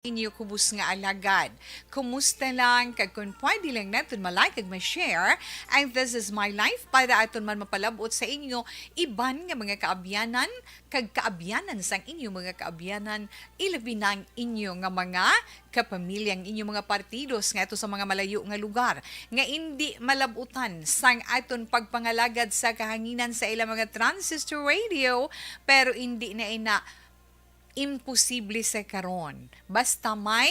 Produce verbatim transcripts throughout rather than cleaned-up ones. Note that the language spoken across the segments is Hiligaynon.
inyo kubos nga alagad. Kumusta lang? Kag kung pwede lang naton ma-like kag ma-share ang This Is My Life para aton man mapalab-ot sa inyo iban nga mga kaabyanan, kag kaabyanan sang inyo mga kaabyanan, ilabi na ang inyo nga mga kapamilya, ang inyo mga partidos nga ato sa mga malayo nga lugar nga indi malab-utan sang aton pagpangalagad sa kahanginan sa ilang mga transistor radio, pero indi na ina imposible sa karon. Basta may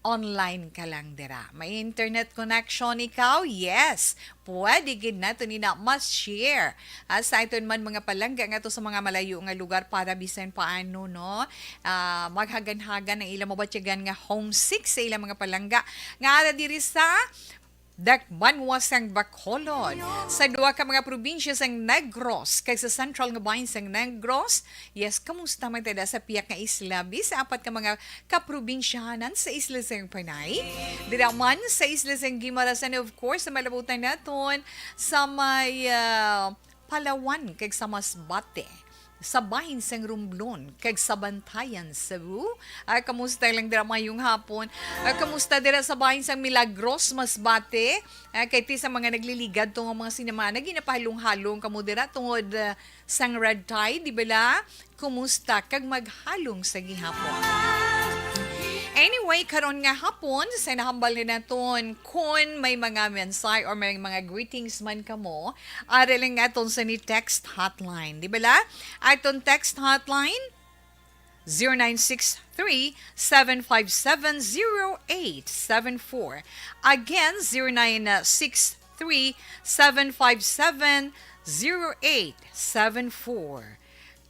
online ka lang dira. May internet connection ikaw? Yes. Pwede gid naton ina mas share. Ah, sa aton man mga palangga nga to sa mga malayo nga lugar para bisan paano, no? Ah, maghagan-hagan ang ilang mabatyagan nga homesick sa ilang mga palangga. Nga ara diri sa Dakbanwa sang Bacolod, sa duha ka mga probinsya sang Negros, kag sa sentral nga bahin sang Negros. Yes, kamusta man tada sa piyak nga isla, bis apat ka mga kaprobinsyahanan sa isla sang Panay. Dira man sa isla sang Guimaras, and of course, sa malabutan naton sa may, ah, Palawan, kag sa Masbate, sa bahin sang Romblon, kag sa Bantayan, Cebu. Ah, kamusta lang dira mayong hapon? Ah, kamusta dira sa bahin sang Milagros, Masbate? Ah, kay ti sa mga nagliligad to nga mga sinamana, ginapahalong-halong kamo dira tungod, ah, sang red tide, di bala? Kumusta kag maghalong sa gihapon? Anyway, karon nga hapon, sa nahambal ni naton, kung may mga mensahe or may mga greetings man kamo, ari lang aton sa ni text hotline, di bala? Aton text hotline, zero nine six three, seven five seven, zero eight seven four. Again, zero nine six three, seven five seven, zero eight seven four.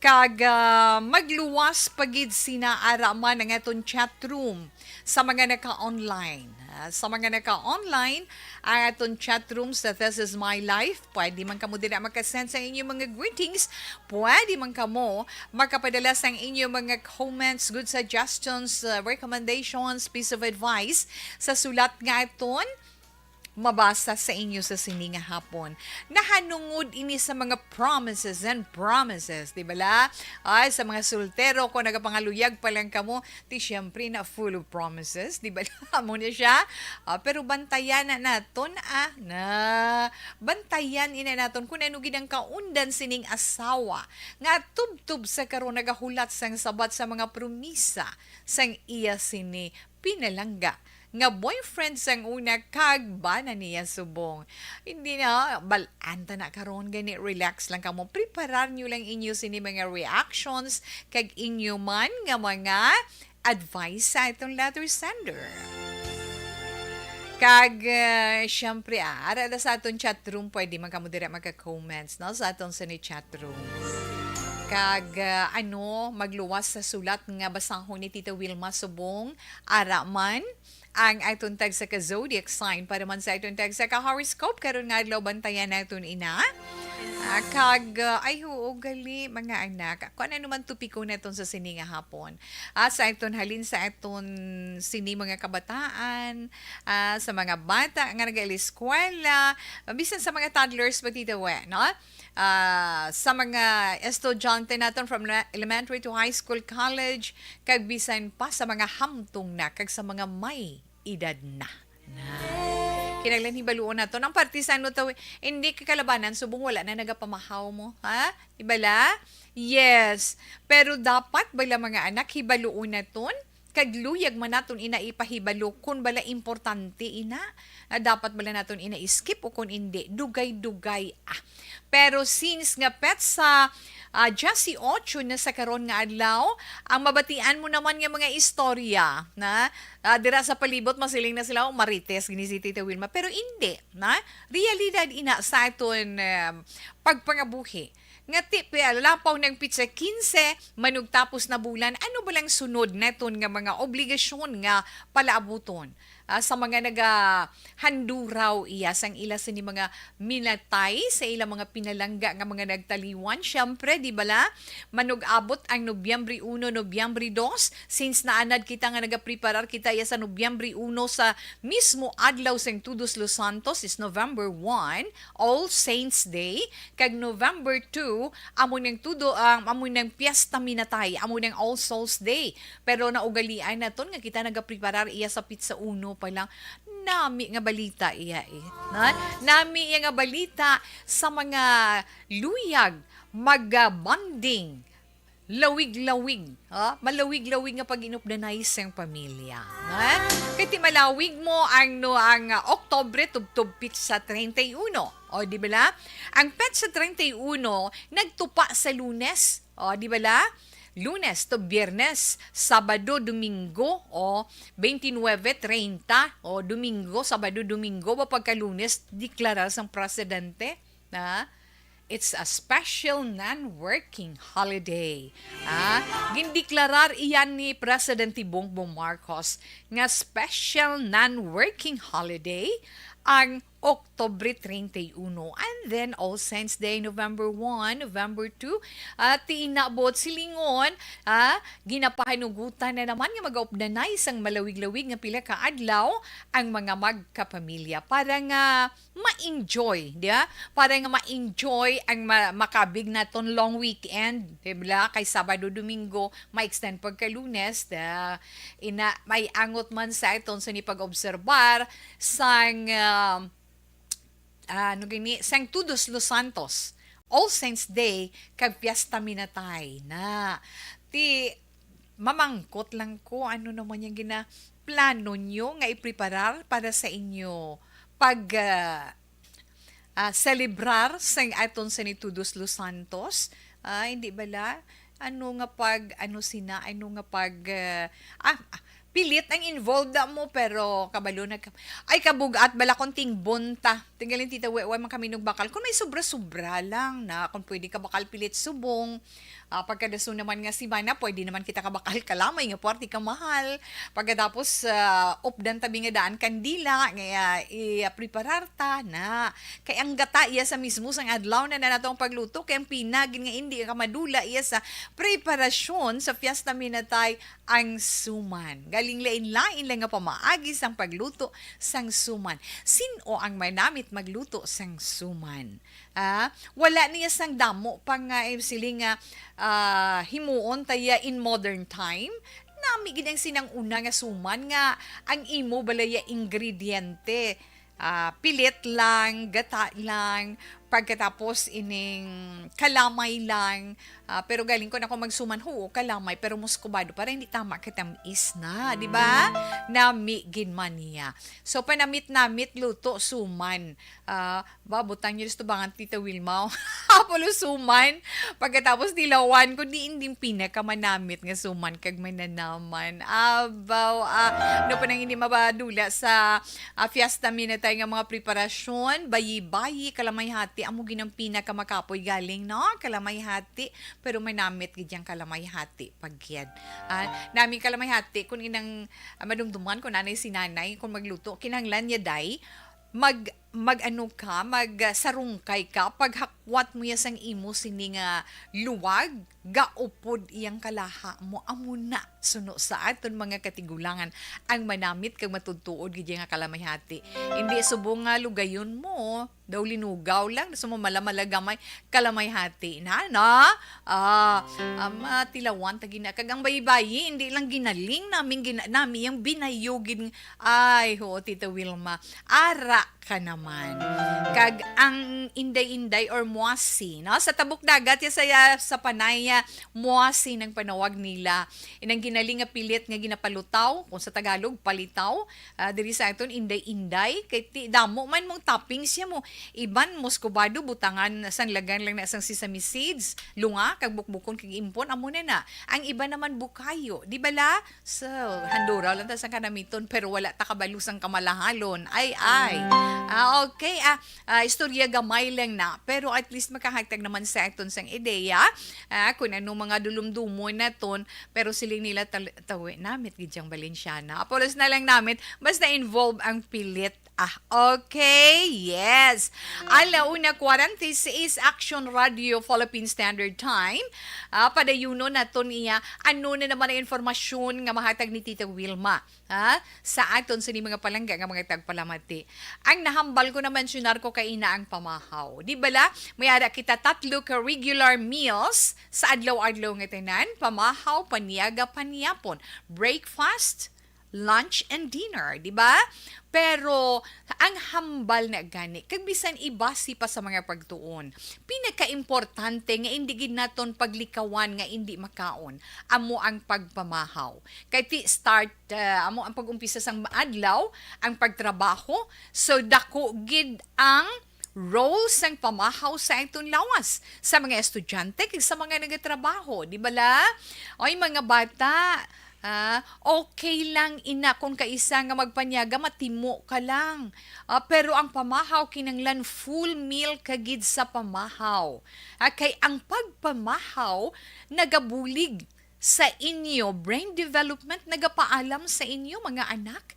Kag, ah, magluwas pa gid sina ara man ang aton chat room sa mga naka-online. Ah, sa mga naka-online, ang aton chat room sa This Is My Life. Pwede man kamo dira makasend sa inyong mga greetings. Pwede man kamo makapadala sang inyong mga comments, good suggestions, uh, recommendations, piece of advice sa sulat nga aton mabasa sa inyo sa sini nga hapon. Nahanungod ini sa mga promises and promises, di bala? Ay, sa mga soltero, kung nagapangaluyag pa lang kamo, ti syempre na full of promises, di bala? Amo na siya. Ah, pero bantayan na naton, ah, na bantayan ina naton kung ano gid ang kaundan sining asawa nga tubtob sa karon nagahulat sang sabat sa mga promisa sang iya sini pinalangga nga boyfriend sang una kag bana niya subong. Hindi na, bal-an ta na karon gani, relax lang kamo. Preparar nyo lang inyo sini mga reactions kag inyo man nga mga advice sa atong letter sender. Kag, ah, syempre, ah, ara na sa aton chat room, pwede man kamo dira magka-comments, no, sa aton sa ni chat room. Kag, ah, ano, magluwas sa sulat nga basahon ni Tita Wilma subong, ara man ang aton tagsa ka zodiac sign para man sa aton tagsa ka horoscope karon nga adlaw. Bantayan naton ina. Ah, kag, ah, ay, oo, gali, mga anak. Kung ano man topiko naton sa sini nga hapon. Ah, sa aton halin sa aton sini mga kabataan, ah, sa mga bata nga nag-eskwela, bisan sa mga toddlers, batita we, no? Ah, sa mga estudyante naton from le-, elementary to high school, college, kag bisan pa sa mga hamtong na, kag sa mga may edad na. Na. Kinahanglan hibaluon naton ang parte sa ano to, hindi ka kalabanan subong wala na nagapamahaw mo, ha? Di bala? Yes. Pero dapat bala, mga anak, hibaluon naton kag luyag man naton ina ipahibalo kung bala importante ina, ah, dapat bala naton ina i-skip o kung indi, dugay-dugay, ah. Pero since nga petsa, ah, diyesyocho na sa karon nga adlaw, ang mabatian mo naman nga mga istorya na, ah, dira sa palibot, masiling na sila, "Oh, marites gini si Tita Wilma." Pero indi, na? Realidad ina sa aton, um, pagpangabuhi. Nga ti, pi-, lapaw ng pitsa quince, manugtapos na bulan, ano ba lang sunod neton nga mga obligasyon nga palaabuton? ah, sa mga nagahanduraw iya sang ila sini mga minatay, sa ila mga pinalangga nga mga nagtaliwan. Siyempre, di bala, manug-abot ang Nobyembre uno, Nobyembre dos, since naanad kita nga nagapreparar kita iya sa Nobyembre uno, sa mismo adlaw sang Todos los Santos is November one, All Saints Day, kag November two, amo nang tudo, ang, amo nang Piyesta Minatay, amo nang All Souls Day. Pero naugalian naton nga kita nagapreparar iya sa petsa uno pa lang. Nami nga balita iya, eh. Na? Nami iya nga balita sa mga luyag, mag-bonding, lawig-lawig, ha? Malawig-lawig nga pag-inupdanay sang pamilya, ha? Kay ti malawig mo ang, no, ang, ah, Oktubre tubtob petsa treinta y uno. O, di bala? Ang petsa treinta y uno nagtupa sa Lunes. O, di bala? Lunes to Biyernes, Sabado, Domingo, o, twenty-nine, treinta, o, Domingo, Sabado, Domingo, ba pagka Lunes, deklarar sang presidente, na it's a special non-working holiday. Ah, gindeklarar iyan ni Presidente Bongbong Marcos nga special non-working holiday ang Oktubre treinta y uno, and then All Saints Day, November one, November two, at ti ina buot silingon, ah, ginapahanugutan na naman nga magaupdanay sang malawig-lawig nga pila ka adlaw ang mga magkapamilya para nga ma-enjoy, di ba? Para nga ma-enjoy ang ma-, makabig naton long weekend, di ba? Kay Sabado, Domingo, ma-extend pagka Lunes, da. Ina, may angot man sa aton sa ni pag-obserbar sang, ah, ano gini, sang Todos los Santos, All Saints Day, kag Fiesta Minatay na. Ti, mamangkot lang ko, ano naman yung gina-, plano nyo nga ipreparar para sa inyo pag, ah, ah, selebrar sang aton sa ni Todos los Santos? Ah, hindi bala? Ano nga pag, ano sina, ano nga pag, ah, ah, ah, pilit ang involved na mo, pero kabalo na ka-, ay, kabugat bala kung tingbon ta. Tinggalin, Tita, wa, wa man kami nung bakal. Kung may sobra-sobra lang na, kung pwede ka bakal pilit subong, ah, pagkadason naman nga simana, pwede naman kita kabakal kalamay nga puwerte ka mahal. Pagkatapos, ah, updan tabi nga daan kandila, nga, ah, i-preparar ta na. Kay ang gata iya sa mismo sang adlaw na, na natong pagluto, kay ang pinagin nga hindi ka madula iya sa preparasyon sa Fiesta Minatay ang suman. Galing lain-lain lang nga pamaagi sang pagluto sang suman. Sin-o ang manamit magluto sang suman? Ah, wala niya sang damo pa nga, eh, siling nga, ah, himuon ta iya in modern time. Nami gid ang sinang una nga suman nga ang imo balaya ingrediente. Ah, pilit lang, gata lang, pagkatapos ining kalamay lang. Ah, pero galing ko na ko magsuman, huo, kalamay, pero muskubado para hindi tama katamis na, di ba? Nami gid man niya. So, panamit-namit luto, suman. Ah, ba, butang niyo sa tubangan, Tita Wilma. Apolo suman. Pagkatapos dilawan ko, di inding pinakamanamit nga suman kag mananaman. Abaw, ah, ano pa nang hindi mabadula sa, ah, Fiesta Minatay nga mga preparasyon, bayi-bayi, kalamay hati, amo ginang pinakamakapoy galing, no? Kalamay hati, pero manamit gid yang kalamay hati, pagyad. Ah, naming kalamay hati, kung inang, ah, madumduman ko nanay si nanay, kung magluto, kinahanglan niya, day, mag, mag-ano ka, mag, ah, sarungkay ka, paghakwat mo ya sang imo sini nga luwag, gaupod iyang kalaha mo, amo na, suno sa aton mga katigulangan, ang manamit kag matudtuod gid nga kalamay hati. Hindi subong nga lugayon mo, daw linugaw lang, sa mo mala-mala gamay, kalamay hati na, no? Ah, ah, matilawan ta gina. Kag ang bayi-bayi, hindi lang ginaling namin, gina-, nami yung binayugin. Ay, ho, Tita Wilma. Ara ka naman. Kag ang inday-inday or muasi, no? Sa tabok dagat, ya sa, sa Panay, ah, muasi nang panawag nila. Inang ginaling nga pilit nga ginapalutaw, kung sa Tagalog, palitaw, ah, diri sa aton, inday-inday. Kay ti-, damo man mong toppings siya mo. Iban, muskubado, butangan, sang lagan lang na sang sesame seeds, lunga, kag bukbukon, kag impon, amo na na. Ang iba naman, bukayo. Di bala? So, handura lang ta sang kanamiton, pero wala ta kabalo sang kamalahalon. Ay, ay. Ah, Okay, ah, ah, istorya gamay lang na, pero at least makahatag naman sa aton sang ideya, ah, kung ano mga dulumdumon naton, pero siling nila tal-, tawi, namit gid yang Valenciana. Apulos na lang namit, basta involve ang pilit. Ah, okay, yes. Ala una forty-six, Action Radio Philippine Standard Time. Ah, padayunon naton iya, ano na naman ang informasyon nga mahatag ni Tita Wilma, ha? Sa aton sini mga palangga nga mga tagpalamati. Ang nahambal ko na mensionar ko kaina ang pamahaw. Di bala, may ara kita tatlo ka regular meals sa adlaw-adlaw nga tanan, pamahaw, paniaga, panyapon, breakfast, lunch and dinner, di ba? Pero ang hambal na gani, kag bisan ibasi pa sa mga pagtuon, pinakaimportante nga indi gid naton paglikawan nga indi makaon, amo ang pagpamahaw. Kay ti start, ah, amo ang pag-umpisa sang adlaw, ang pagtrabaho, so dako gid ang role sang pamahaw sa aton lawas, sa mga estudyante kag sa mga nagatrabaho, di bala? Oy, mga bata, ah, okay lang ina kung kaisa nga magpanyaga, matimo ka lang. Ah, pero ang pamahaw kinanglan full meal ka gid sa pamahaw. Ah, kay ang pagpamahaw nagabulig sa inyo brain development, nagapaalam sa inyo, mga anak,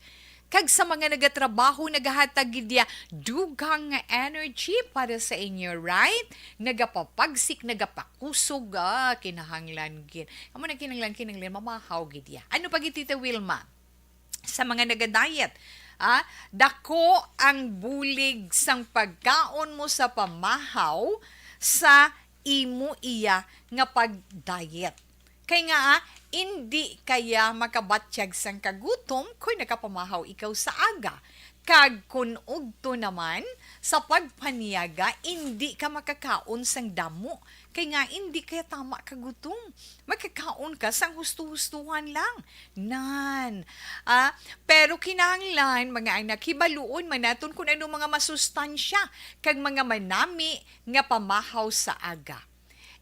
kag sa mga nagatrabaho, nagahatag gid iya dugang nga energy para sa inyo, right? Nagapapagsik, nagapakusog, ah, kinahanglan gid. Amo na kinahanglan, kinahanglan, mamahaw gid iya. Ano pa gid, Tita Wilma? Sa mga naga-diet, ah, dako ang bulig sang pagkaon mo sa pamahaw sa imo iya nga pag-diet. Kay nga, ah, indi kaya makabatyag sang kagutom kon nakapamahaw ikaw sa aga. Kag kon udto naman sa pagpaniaga, indi ka makakaon sang damo. Kay nga, indi kaya tama kagutom. Makakaon ka sang husto-hustuhan lang. Nan. Ah, pero kinahanglan, mga anak, hibaluon man naton kung ano mga masustansya kag mga manami nga pamahaw sa aga.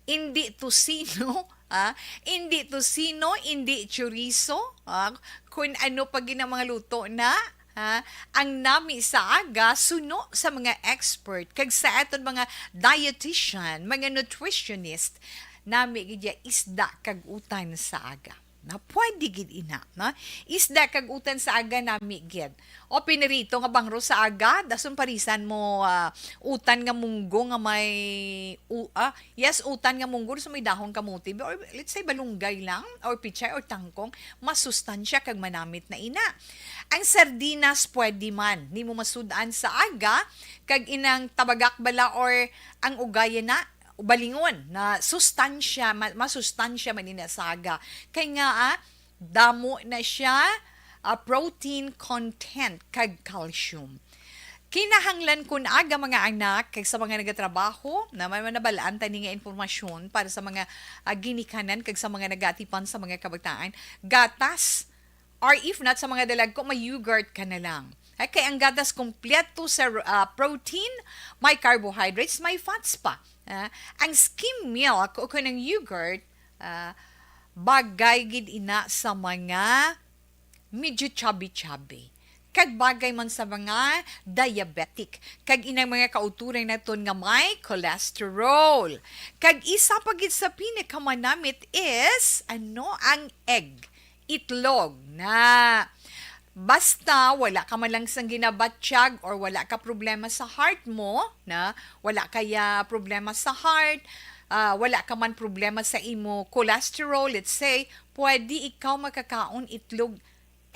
Indi tocino, ah, indi tocino, indi chorizo, ah, kun ano pa gid ang mga luto na, ah, ang nami sa aga, suno sa mga expert kag sa aton mga dietitian, mga nutritionist, nami gid ya isda kag utan sa aga. Na pwede gid ina, no? Isda kag utan sa aga nami gid. O pinirito nga bangro sa aga, dason parisan mo, ah, utan nga munggo nga may u-, ah, yes, utan nga munggo sa may dahon kamote, or let's say balunggay lang, or pichay, or tangkong, masustansya kag manamit na ina. Ang sardinas pwede man nimo masud-an sa aga, kag inang tabagak bala or ang ugaya na, balingon na sustansya, ma-, masustansya man ina sa aga. Kay nga, ah, damo na siya, ah, protein content kag calcium. Kinahanglan kun aga, mga anak, kag sa mga nagatrabaho, na may manabalaan tani nga impormasyon para sa mga, ah, ginikanan kag sa mga nagaatipan sa mga kabataan, gatas, or if not, sa mga dalagko, may yogurt ka na lang. Ay, kay ang gatas kompleto sa, ah, protein, may carbohydrates, may fats pa. Ah, ang skim milk o kanang yogurt, ah, bagay gid ina sa mga medyo chubby-chubby. Kag bagay man sa mga diabetic. Kag inang mga kauturan naton nga may cholesterol. Kag isa pa gid sa pinakamanamit is, ano, ang egg. Itlog na. Basta wala ka man lang sang ginabatyag or wala ka problema sa heart mo, na wala kaya problema sa heart, ah, wala ka man problema sa imo cholesterol, let's say, pwede ikaw makakaon itlog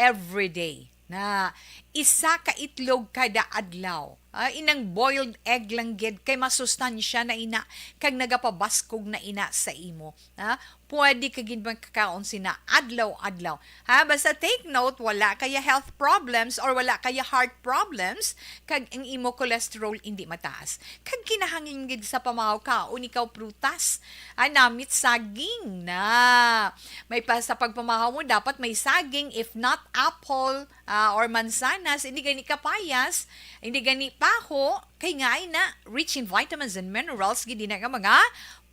everyday. Na isa ka itlog kada adlaw. Ah, inang boiled egg lang gid kay masustansya na ina kag nagapabaskog na ina sa imo. Ha? Pwede ka gid makakaon sina adlaw-adlaw. Ha? Basta take note, wala kaya health problems or wala kaya heart problems, kag ang imo cholesterol indi mataas. Kag kinahanglan gid sa pamahaw, kaon ikaw prutas. Ah, namit saging na. May pa, sa pagpamahaw mo, dapat may saging, if not apple, ah, or mansanas, hindi gani kapayas, hindi gani paho, kay nga ay na, rich in vitamins and minerals, gid na nga mga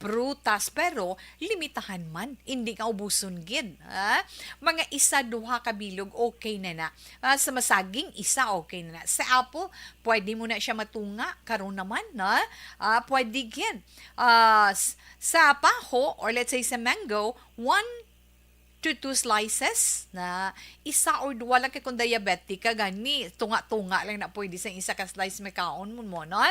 prutas, pero limitahan man, hindi nga ubuson gid, ha? Mga isa, duha ka bilog, okay na na. Ah, sa masaging, isa, okay na na. Sa apple, pwede mo na siya matunga, karon naman, na? Ah, pwede gid. Ah, s-, sa paho, or let's say sa mango, one to two slices na, isa or duha lang, kay kung diabetic ka, gani, tunga-tunga lang na pwede sa isa ka slice makaon mo, mo, no?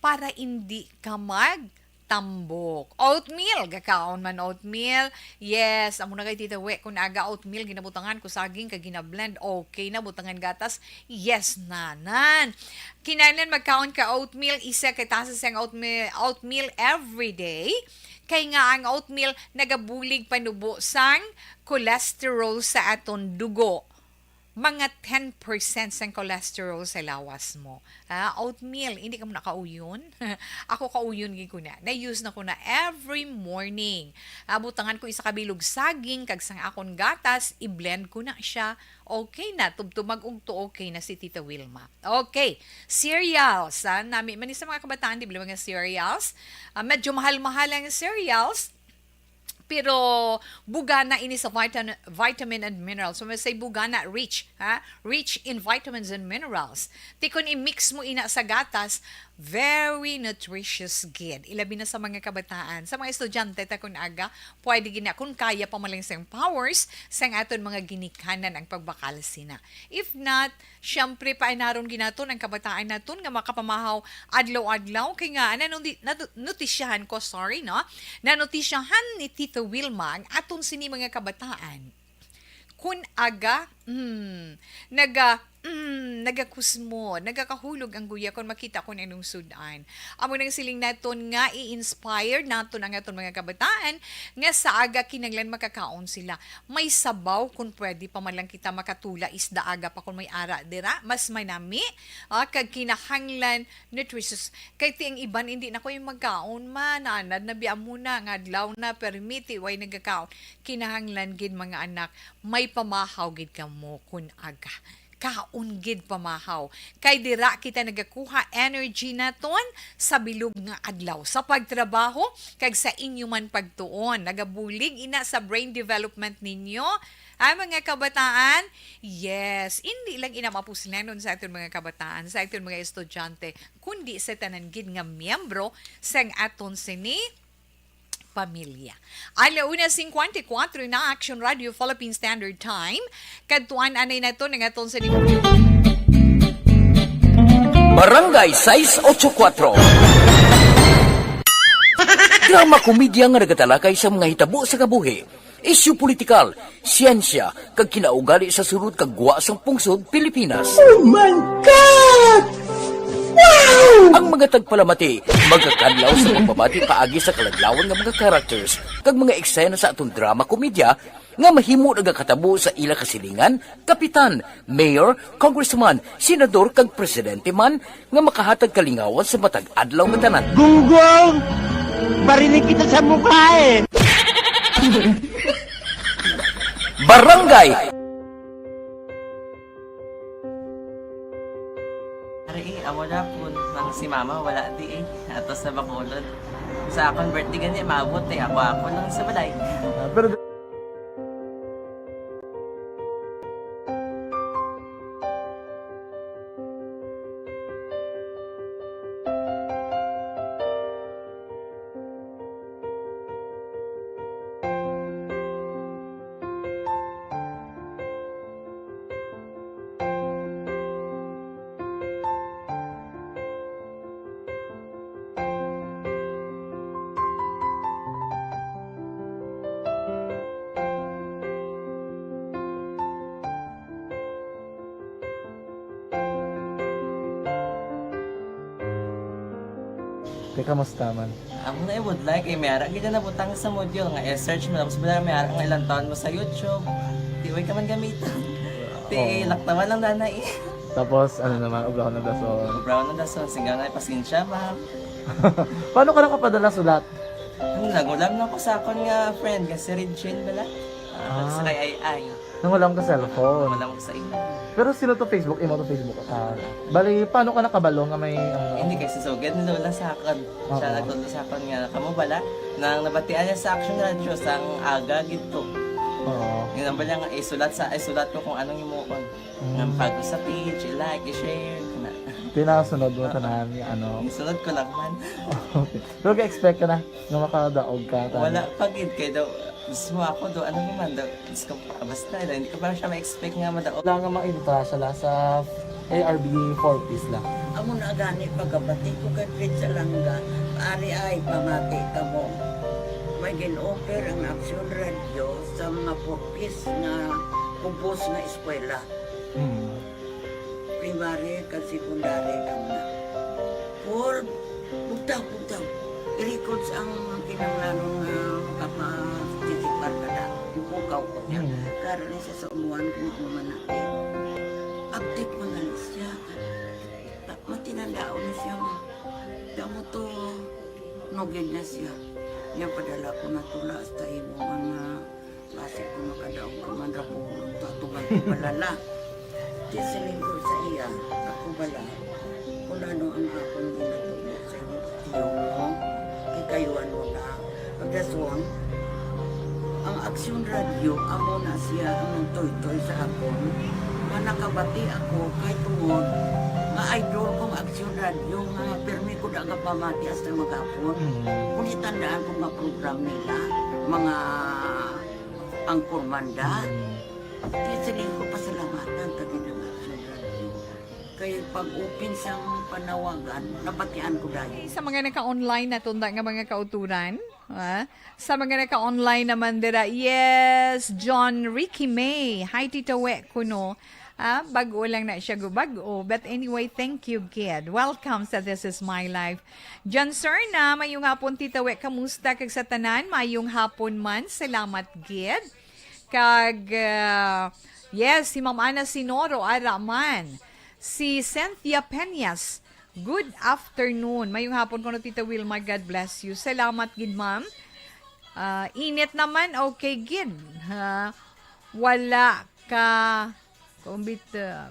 Para hindi ka magtambok. Oatmeal, gakaon man oatmeal. Yes, amo na kay Tita We, kung aga oatmeal, ginabutangan ko saging, kag ginablend, okay na, butangan gatas. Yes, nanan. Kinahanglan magkaon ka oatmeal, isa ka tasa sang oatmeal, oatmeal every day. Kay nga ang oatmeal nagabulig panubo sang cholesterol sa aton dugo. Mga ten percent sang cholesterol sa lawas mo. Ah, oatmeal, hindi ka mo nakauyon? Ako kauyon gid ko na. Na-use na ko na every morning. Ah, butangan ko isa ka bilog saging, kag sang akon gatas, i-blend ko na siya. Okay na, tubtub mag-ugto, okay na si Tita Wilma. Okay, cereals. Ah, nami man ni sa mga kabataan, di ba, mga cereals? Ah, medyo mahal-mahal ang cereals. Pero bugana ini sa vitam-, vitamin and minerals. So, may say bugana, rich, ha? Rich in vitamins and minerals. Ti kon i-mix mo ina sa gatas, very nutritious gid. Ilabi na sa mga kabataan. Sa mga estudyante, ta kun aga, pwede gina, kung kaya pa man lang sang powers, sang aton mga ginikanan ang pagbakal sina. If not, siyempre, painaron gid naton ang kabataan naton nga makapamahaw adlaw-adlaw. Kay nga, nanundi-, natu-, notisyahan ko, sorry, no? Nanotisyahan ni Tito Wilma ang aton sini mga kabataan. Kun aga, mm, naga, mm, nagakusmo, nagakahulog ang guya kon makita kon anong sud-an. Amo nang siling naton nga i-inspire naton ang aton mga kabataan nga sa aga kinahanglan makakaon sila. May sabaw, kung pwede pa man lang kita makatula isda aga pa kung may ara dira, mas manami, ah, kag kinahanglan nutritious. Kay ti ang iban, hindi na ko yung magkaon man, naanad na biya mo na, nga adlaw na, permiti, way nagakaon. Kinahanglan gid, mga anak, may pamahaw gid kamo kun aga. Kaon gid pamahaw. Kay dira kita nagakuha energy naton sa bilog nga adlaw, sa pagtrabaho, kag sa inyo man pagtuon. Nagabulig ina sa brain development ninyo, ha, mga kabataan? Yes, hindi lang ina mapuslanon sa aton mga kabataan, sa aton mga estudyante, kundi sa tanan gid nga miyembro sang aton sini pamilya. Ala una singkwenta y kuwatro na, Action Radio Philippine Standard Time. Kadtuan anay nato ang aton sini Barangay sais ocho kuwatro. Drama komedya nga nagatalakay sa mga hitabo sa kabuhi, isyu politikal, siyensya, kag kinaugali sa sulod kag gwa sang pungsod Pilipinas. Oh my God! Wow! Ang mga tagpalamati magakadlaw sa pagbabati paagi sa kaladlawan nga mga characters kag mga eksena sa aton drama komedya nga mahimo nagakatabo sa ila kasilingan, kapitan, mayor, congressman, senador, kag presidente man nga makahatag kalingawan sa matag adlaw nga tanan. Gunggong! Barinig kita sa mukha eh! Barangay! Ari eh, amo na po nang si mama wala di eh. Ato sa Bacolod. Sa akong birthday gani, maabot eh. Ako-ako lang sa balay. Ah, pero Te, kamusta man? Amo na ibudlay kay may ara gid na butang sa module nga i-search mo, tapos bala may ara nga ilang taon mo sa YouTube. Di way ka man gamiton. Ti, oo, laktawan lang dana eh. Tapos, ano naman, obrahon ng dason. Obrahon ng dason, sigaw na, "Pasensya, ma'am." Paano ka nakapadala sulat? Ano, nagulam na ko sa akon nga friend, nga si Regine bala. Ah, ah, sa kay Ay Ay. Nangulam ka cellphone? Nangulam ko sa imo. Pero sino to Facebook? Imo to Facebook? Ah, bali, paano ka nakabalo nga may, ah, Hindi kay si Sugid, nilula sa akon. Oo. Siya nagtulong sa akon nga, kamo bala, nang nabatian niya sa Action Radio, sang aga gid to. Oo. Ginambal niya nga, isulat sa, isulat ko kung anong imuon. Nga Mm. bago sa page, i-like, i-share, kana. Pinasunod mo Oo. tanan nga ano. Isunod ko lang man. Okay. Pero ga-expect ka na nga makadaog ka tanan? Wala pa gid kay daw, mismo ako daw, ano naman daw, Diyos ko, ah, basta, hindi ko pa siya ma-expect nga madaog. Wala nga ma-invite sila sa A R B four Ps lang. Amo na gani pagkabati ko kay Fred Salanga, ari ay pamati kamo. May gin-offer ang Action Radio sa mga four Ps nga kubos nga eskwela, Mm. primary kag secondary kamo na. For bugtaw, bugtaw. I-records ang kinahanglanon nga makaparticipar ka na. Ipukaw ko niya. Mm. Karon ni siya sa umuan kung ano man na. Update man na siya. Ta-, matinandaon na siya, ma. Damo to, nugid na siya. Niya padala ko na tula hasta imo mga basi ko makadaog ka man ra po. Tatugan ko balala. Di siling ko sa iya, ako bala. Kung ano ang akong ginatubo sa imo, tiyo mo, kikayuan mo na. Pagdason, ang Aksyon Radio, amo na siya ang nagtoytoy sa akon. Nga nakabati ako kay tungod nga idol kong Aksyon Radio nga pirmi ko da nga pamati hasta maghapon. Mm. Kung itandaan ko nga program nila, mga angkor manda, Mm. di siling ko pasalamatan ta gid ang Aksyon Radio. Kay pag-open sang panawagan, nabatian ko dayon. Sa mga naka-online na tunda nga mga kauturan, ah, sa mga naka-online naman dira, yes, John Ricky May, hi Tita We kuno. Ah, bag-o lang na siya, go bag-o. But anyway, thank you, kid. Welcome sa This Is My Life. John Serna, mayong hapon, Tita We. Kamusta? Kag sa tanan, mayong hapon man. Salamat, kid. Kag, ah, yes, si Ma'am Ana Sinoro, ara man. Si Cynthia Peñas, good afternoon. Mayong hapon kuno, Tita Wilma. God bless you. Salamat gid, ma'am. Ah, init naman, okay gid. Ha? Wala ka, kumbit, ah,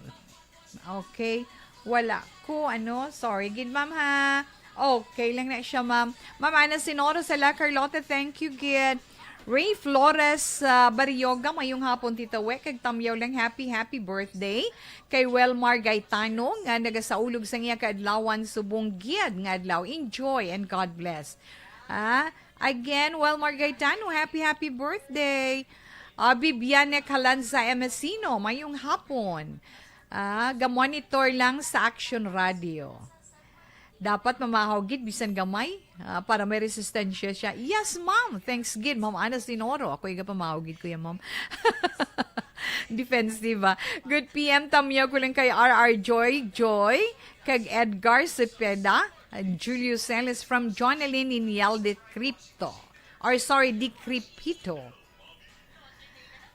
okay. Wala ko, ano, sorry gid, ma'am, ha. Okay lang na siya, ma'am. Ma'am Ana Sinoro sa La Carlota, thank you gid. Ray Flores, ah, Barrioga, mayong hapon, Tita We, kag tamyaw lang, happy, happy birthday kay Welmar Gaetano nga nagasaulog sang iya kaadlawan subong gid nga adlaw. Enjoy and God bless. Ah, again, Welmar Gaetano, happy, happy birthday. Ah, Bibiane Calanza Emesino, mayong hapon. Ah, ga-monitor lang sa Action Radio. Dapat mamahaw gid bisan gamay, ah, para may resistensya siya. Yes, ma'am. Thanks gid, Ma'am Ana Sinoro. Ako iga pamahaw gid, Kuya Ma'am. Defensive, ah. Good P M, tamyaw ko lang kay R R Joy Joy, kag Edgar Cepeda, and Julio Celis from Jonalyn Inyal de Crypto. Or sorry, de Cripito.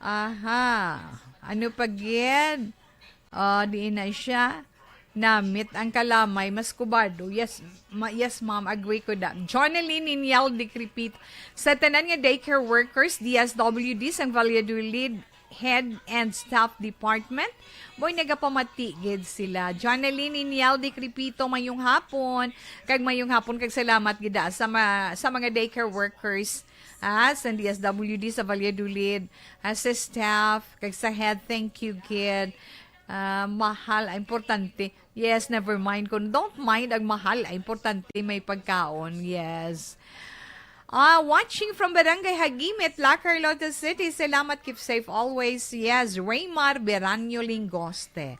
Aha. Ano pa gid? Ah, diin na siya. Namit ang kalamay, mas kubado. Yes, ma- yes, ma'am, agree ko da. Jonalyn Inyal de Cripito. Sa tanan nga daycare workers, D S W D sang Valladolid Head and Staff Department, mo'y nagapamati gid sila. Jonalyn Inyal de Cripito, mayong hapon. Kag mayong hapon, kag salamat gid da sa, ma- sa mga daycare workers, ah, sa D S W D sa Valladolid, ah, sa staff, kag sa head, thank you gid. Ah, mahal, ah, importante. Yes, never mind. Kung don't mind ang mahal, ah, importante may pagkaon. Yes. Ah, watching from Barangay Hagimit, La Carlota City. Salamat, keep safe always. Yes, Raymar Beranyo Lingoste.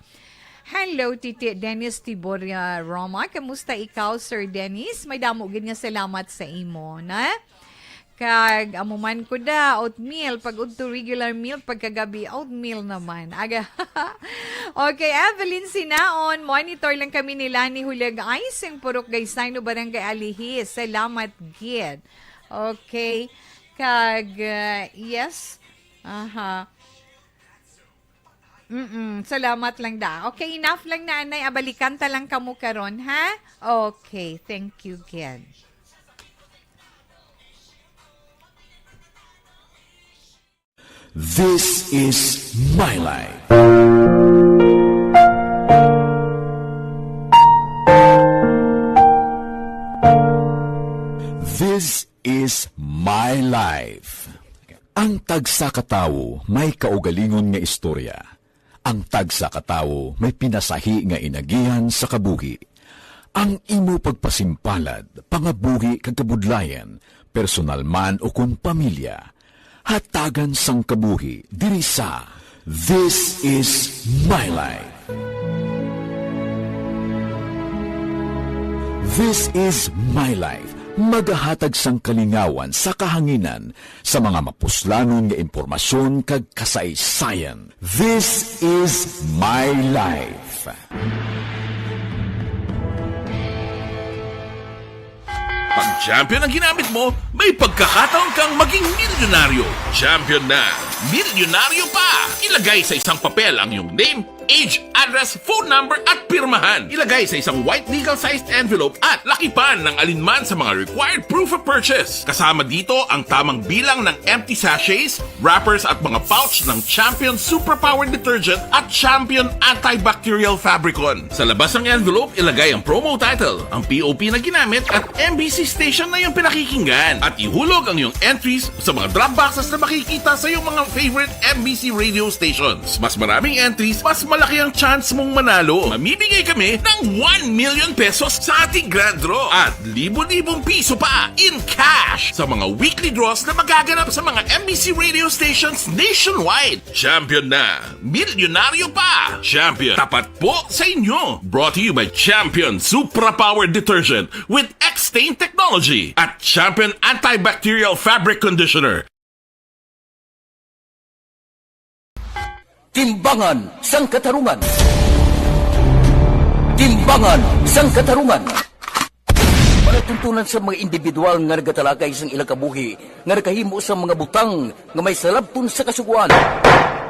Hello, Titi Dennis Tiboria Roma. Kamusta ikaw, Sir Dennis? May damo gid nga salamat sa imo, na? Kag amo man ko da, oatmeal, pag udto regular milk, pagkagabi oatmeal naman. Aga. Okay, Evelyn Sinaon, monitor lang kami nila ni Hulag Ay sing Purok Gaysano, Barangay Alihis. Salamat gid. Okay. Kag, uh, yes. Aha. Mm-mm. Salamat lang da. Okay, enough lang na, anay. Abalikan ta lang kamo karon, ha? Okay, thank you, Ken. This is My Life. Ang tagsa ka tawo may kaugalingon nga istorya. Ang tagsa ka tawo may pinasahi nga inagihan sa kabuhi. Ang imo pagpasimpalad, pangabuhi kag kabudlayan, personal man o kon pamilya, hatagan sang kabuhi diri sa This is My Life. This is My Life. Magahatag sang kalingawan sa kahanginan sa mga mapuslanon nga impormasyon kag kasaysayan. This is My Life. Pag champion ang ginamit mo, may pagkakataon kang maging milyonaryo. Champion na, milyonaryo pa! Ilagay sa isang papel ang iyong name, age, address, phone number, at pirmahan. Ilagay sa isang white legal-sized envelope at lakipan ng alinman sa mga required proof of purchase. Kasama dito ang tamang bilang ng empty sachets, wrappers, at mga pouch ng Champion Superpower Detergent at Champion Antibacterial Fabricon. Sa labas ng envelope, ilagay ang promo title, ang P O P na ginamit, at M B C station na iyong pinakikinggan. At ihulog ang iyong entries sa mga drop boxes na makikita sa iyong mga favorite M B C radio stations. Mas maraming entries, mas malaki ang chance mong manalo. Mamimigay kami ng one million pesos sa ating grand draw at libo-libong piso pa in cash sa mga weekly draws na magaganap sa mga M B C radio stations nationwide. Champion na! Milyonaryo pa! Champion, tapat po sa inyo! Brought to you by Champion Supra Power Detergent with X-Stain Technology at Champion Antibacterial Fabric Conditioner. Timbangan sang Katarungan. Timbangan sang Katarungan. Palatuntunan sa mga individual nga nagatalakay sang ilang kabuhi nga nakahimo sa mga butang nga may salabton sa Kasugoan.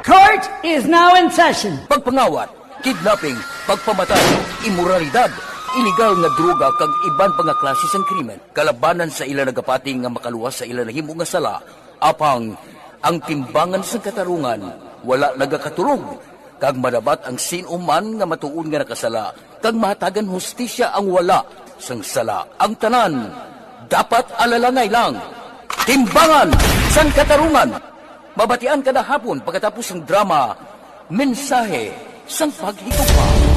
Court is now in session. Pagpangawat, kidnapping, pagpamatay, imoralidad, iligal nga droga, kag iban pa nga klase sang krimen kalabanan sa ila nagapati nga makaluwas sa ila nahimo nga sala. Apang ang timbangan sang katarungan wala nagakatulog, kag madabat ang sin-o man nga matuod nga nakasala, kag mahatagan hustisya ang wala sang sala. Ang tanan dapat alalangay lang. Timbangan sang Katarungan. Mabatian kada hapon pagkatapos sang drama, Mensahe sang Paghigugma.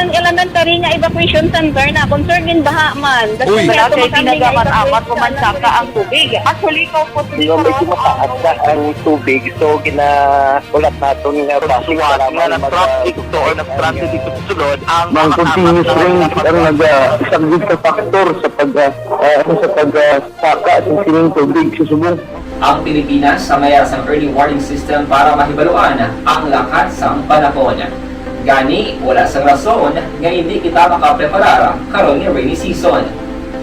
Ang elementary nga evacuation center na concern gin baha man. Uy. Wala kay ginagamit-amat o mansaka ang tubig. Actually, kaupod. Medyo mataas na ang tubig, so ginahulat naton nga base para nga mag-, na-traffic to or na-stranded dito sa sulod ang mga continuous rain ang nagasaglit sa factor sa pag, ah, ah, sa pag, ah, saka sa sining tubig sa subong. Ang Pilipinas sa mayara sang early warning system para mahibaluan ang lakat sang panahon. Gani, wala sang rason nga indi kita makapreparar karon nga rainy season.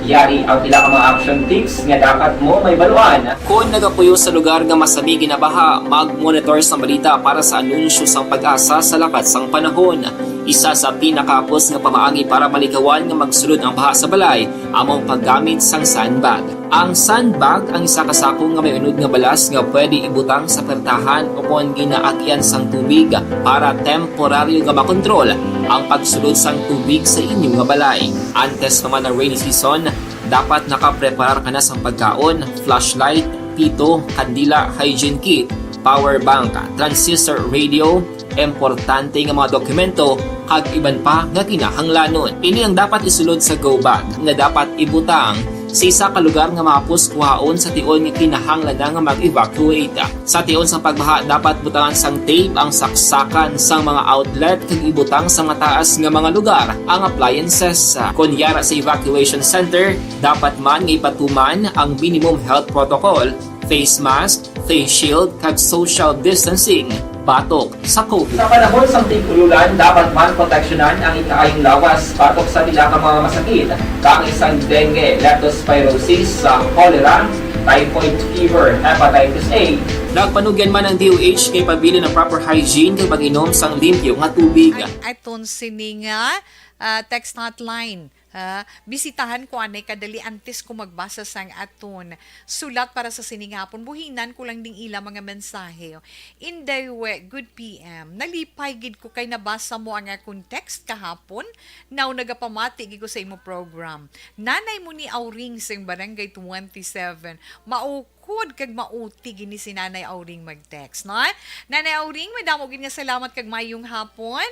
Yari ang pila ka mga action tips nga dapat mo mahibaluan. Kon nagapuyo sa lugar nga masami ginabaha, mag-monitor sang balita para sa anunsyo sang PAGASA sa lakat sang panahon. Isa sa pinakahapos nga pamaagi para malikawan nga magsulod ang baha sa balay amo ang paggamit sang sandbag. Ang sandbag ang isa ka sako nga may unod nga balas nga pwede ibutang sa pertahan o kon ginaagyan sang tubig para temporaryo nga makontrol ang pagsulod sang tubig sa inyo nga balay. Antes pa man ang rainy season, dapat nakapreparar ka na sang pagkaon, flashlight, pito, kandila, hygiene kit, power bank, transistor radio, importante nga mga dokumento, kag iban pa nga kinahanglanon. Ini ang dapat isulod sa go bag nga dapat ibutang sa isa ka lugar nga mahapos kuhaon sa tion nga kinahanglan na nga mag-evacuate. Sa tion sang pagbaha, dapat butangan sang tape ang saksakan sang mga outlet kag ibutang sa mataas nga mga lugar ang appliances. Kon yara sa evacuation center, dapat man nga ipatuman ang minimum health protocol, face mask, face shield, kag social distancing batok sa COVID. Sa panahon sang tig-ululan, dapat man proteksyonan ang ikaayong lawas batok sa pila ka mga masakit, kaangay sang dengue, leptospirosis, sa cholera, typhoid fever, hepatitis A. Nagpanugyan man ang D O H nga ipabilin ang proper hygiene kag pag-inom sang limpyo nga tubig. Ay, aton sini nga, ah, text hotline. Ha? Bisitahan ko anay kadali antes ko magbasa sang aton sulat para sa sining hapon. Buhinan ko lang ding ila mga mensahe. Inday We, good P M. Nalipay gid ko kay nabasa mo ang akon text kahapon. Now, nagapamati gid ko sa imo program. Nanay mo ni Auring sing Barangay twenty-seven. Maukod kag mauti gini si Nanay Auring mag-text, no? Nanay Auring, madamo gid nga salamat kag mayong hapon.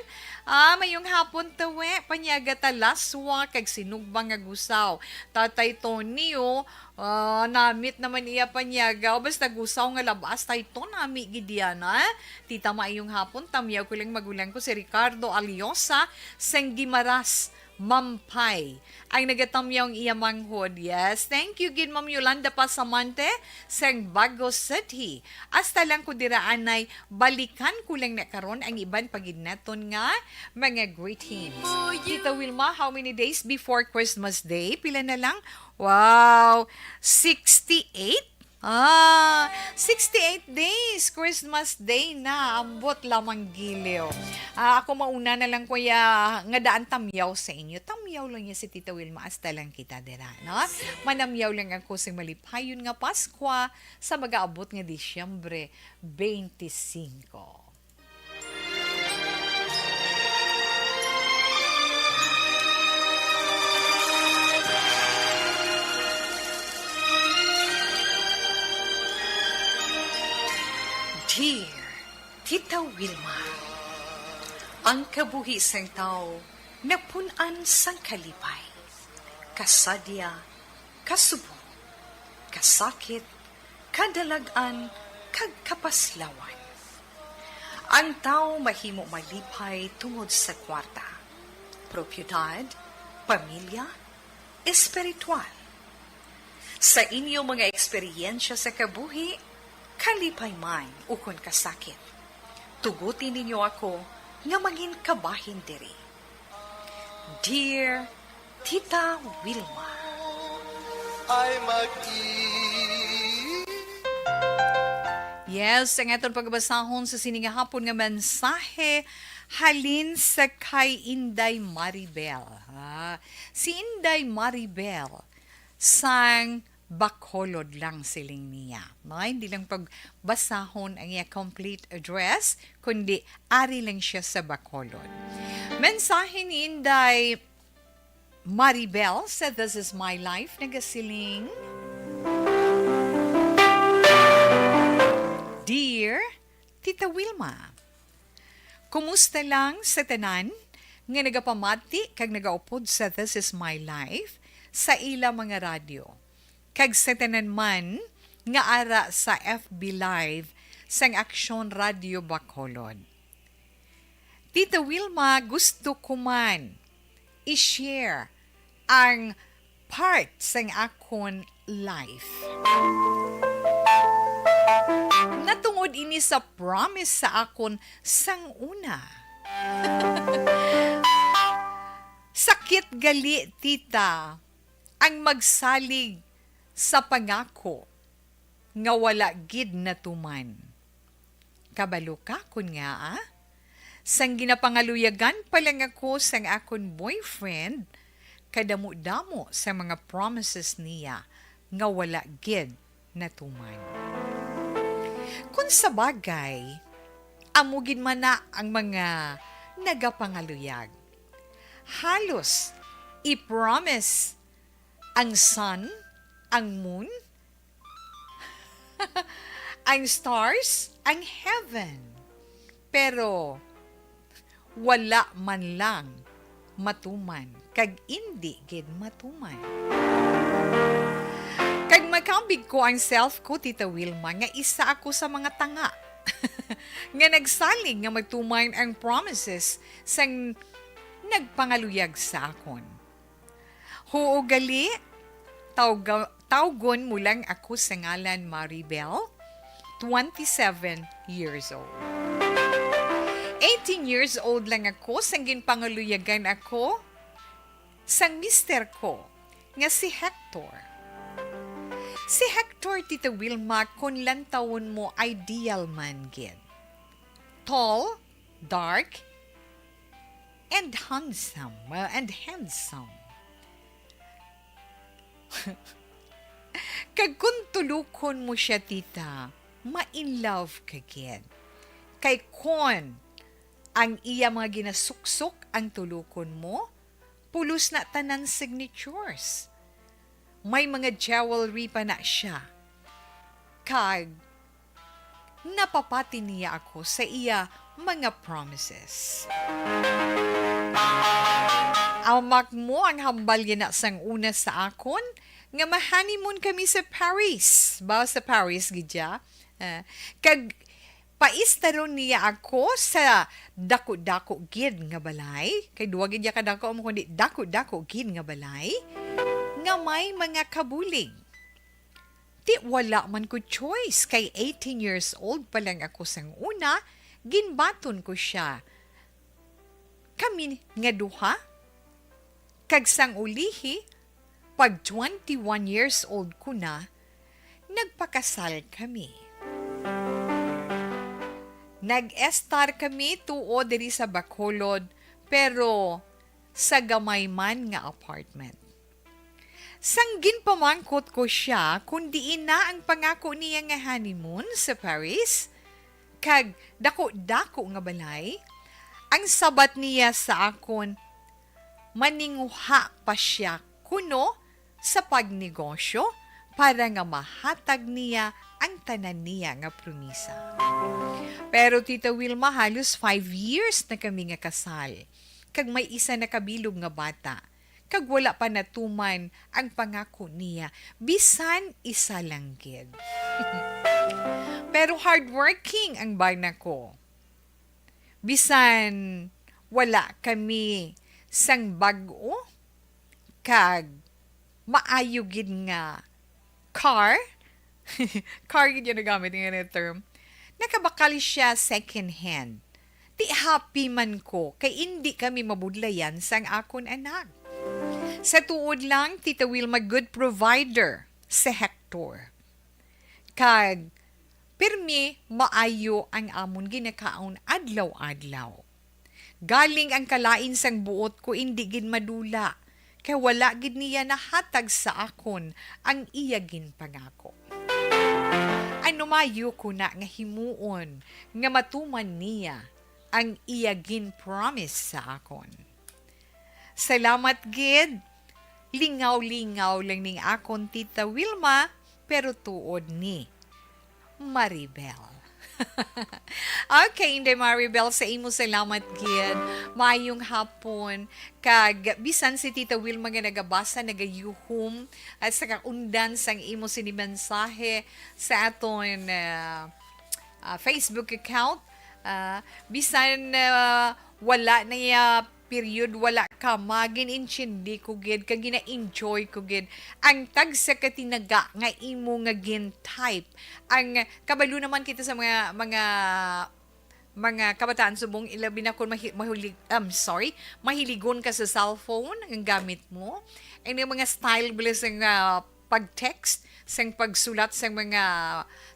Ah, mayong hapon, tawe. Panyaga ta laswa kag sinugbang nga gusaw. Tatay Tony, oh, ah, namit naman iya panyaga. O, basta gusaw nga labas, tay to nami gid yan, ha? Tita, mayong hapon, tamyaw ko lang magulang ko si Ricardo Aliosa, sang Guimaras, Mampay. Ang nagatamyaw ang iya manghod. Yes. Thank you gid, Ma'am Yolanda Pasamante, sang Bago City. Hasta lang ko dira anay, balikan ko lang na karon ang iban pa gid naton nga mga greetings. Tita Wilma, how many days before Christmas Day? Pila na lang? Wow! Sixty-eight? Ah, sixty-eight days, Christmas Day na, ambot lamang giliw. Ah, ako mauna na lang, kuya, nga daan tamyaw sa inyo. Tamyaw lang niya si Tita Wilma, hasta lang kita dira, no? Manamyaw lang ako sa malipayon nga Paskwa sa mag-aabot nga Disyembre twenty-five. Dear Tita Wilma, ang kabuhi sang tawo napun-an sang kalipay, kasadya, kasubo, kasakit, kadalag-an, kag kapaslawan. Ang tawo mahimo malipay tungod sa kwarta, propiedad, pamilya, espiritual. Sa inyo mga eksperyensya sa kabuhi, kalipay man ukon kasakit, tuguti ninyo ako nga mangin kabahin diri. Dear Tita Wilma. Ay mag-i- Yes, ang aton pagbasahon sa sini nga hapon nga mensahe halin sa kay Inday Maribel. Ah, si Inday Maribel sang Bacolod lang, siling niya. No, hindi lang pagbasahon ang iya complete address, kundi ari lang siya sa Bacolod. Mensahe ni Inday Maribel sa This Is My Life, nagasiling, Dear Tita Wilma, kumusta lang sa tanan nga nagapamati kag nagaupod sa This Is My Life sa ila mga radyo, kag sa tanan man nga ara sa F B Live sang Aksyon Radyo Bacolod? Tita Wilma, gusto ko man i-share ang part sang akon life. Natungod ini sa promise sa akon sang una. Sakit gali, tita, ang magsalig sa pangako nga wala gid natuman. Kabalo ka kon ngaa? Sang ginapangaluyagan pa lang ako sang akon boyfriend, kadamo-damo sa mga promises niya nga wala gid natuman. Kon sa bagay, amo gid man na ang mga nagapangaluyag. Halos i-promise ang sun, ang moon, ang stars, ang heaven. Pero wala man lang matuman, kag indi gid matuman. Kag makambig ko ang self ko, Tita Wilma, nga isa ako sa mga tanga nga nagsalig nga matuman ang promises sang nagpangaluyag sa akon. Huo gali, tawga-, tawgon mo lang ako sa ngalan Maribel, twenty-seven years old. Eighteen years old lang ako sang ginpangaluyagan ako sang mister ko nga si Hector. Si Hector, Tita Wilma, kon lantawon mo, ideal man gid. Tall, dark, and handsome. Well, and handsome. Kag kon tulukon mo siya, tita, ma-in love ka gid. Kay kon ang iya mga ginasuksok ang tulukon mo, pulos na tanan signatures. May mga jewelry pa na siya. Kag napapati niya ako sa iya mga promises. Amak mo ang hambal yana sang una sa akon nga ma-honeymoon kami sa Paris. Ba, sa Paris gid ya? Ah, kag paistaron niya ako sa dako-dako gid nga balay, kay duwa gid ya kadako mo, kundi dako-dako gid nga balay nga may mga kabulig. Ti wala man ko choice, kay eighteen years old pa lang ako sang una, ginbaton ko siya. Kami nga duha, kag sang ulihi, pag twenty-one years old ko na, nagpakasal kami. Nag-estar kami tuo diri sa Bacolod, pero sa gamay man nga apartment. Sang ginpamangkot ko siya kon diin na ang pangako niya nga honeymoon sa Paris, kag dako-dako nga balay, ang sabat niya sa akon, maninguha pa siya kuno sa pagnegosyo para nga mahatag niya ang tanan niya nga promisa. Pero, Tita Wilma, halos five years na kami nga kasal, kag may isa na kabilog nga bata, kag wala pa natuman ang pangako niya, bisan isa lang gid. Pero hardworking ang bana ko. Bisan wala kami sang bag-o kag maayo gid nga car, car gid yung nagamit nga na term, nakabakal siya second hand. Ti happy man ko, kay indi kami mabudlayan sang akon anak. Sa tuod lang, Tita Wilma, good provider si Hector. Kag pirmi maayo ang amon ginakaon adlaw-adlaw. Galing ang kalain sang buot ko indi gid madula, kay wala gid niya nahatag sa akon ang iya ginpangako. Ano mayo ko na nga himuon nga matuman niya ang iya ginpromise sa akon? Salamat gid. Lingaw-lingaw lang ning akon Tita Wilma, pero tuod ni Maribel. Okay, Inday Maribel, sa imo salamat gid. Maayong hapon. Kag bisan si Tita Wilma nga nagabasa, nagayuhom, at sa kaundan sang imo sini mensahe sa aton, ah, ah, Facebook account, ah, bisan, ah, wala na ya period, wala ka ma, gin-intindi ko gid, kag gina-enjoy ko gid ang tagsa ka tinaga nga imo nga gin-type. Ang kabalo naman kita sa mga, mga, mga kabataan subong, ilabi na kung mahi-, mahulig-, um, sorry, mahiligon ka sa cellphone ang gamit mo. Ang mga style bala sang, ah, pag-text, sang pagsulat sang mga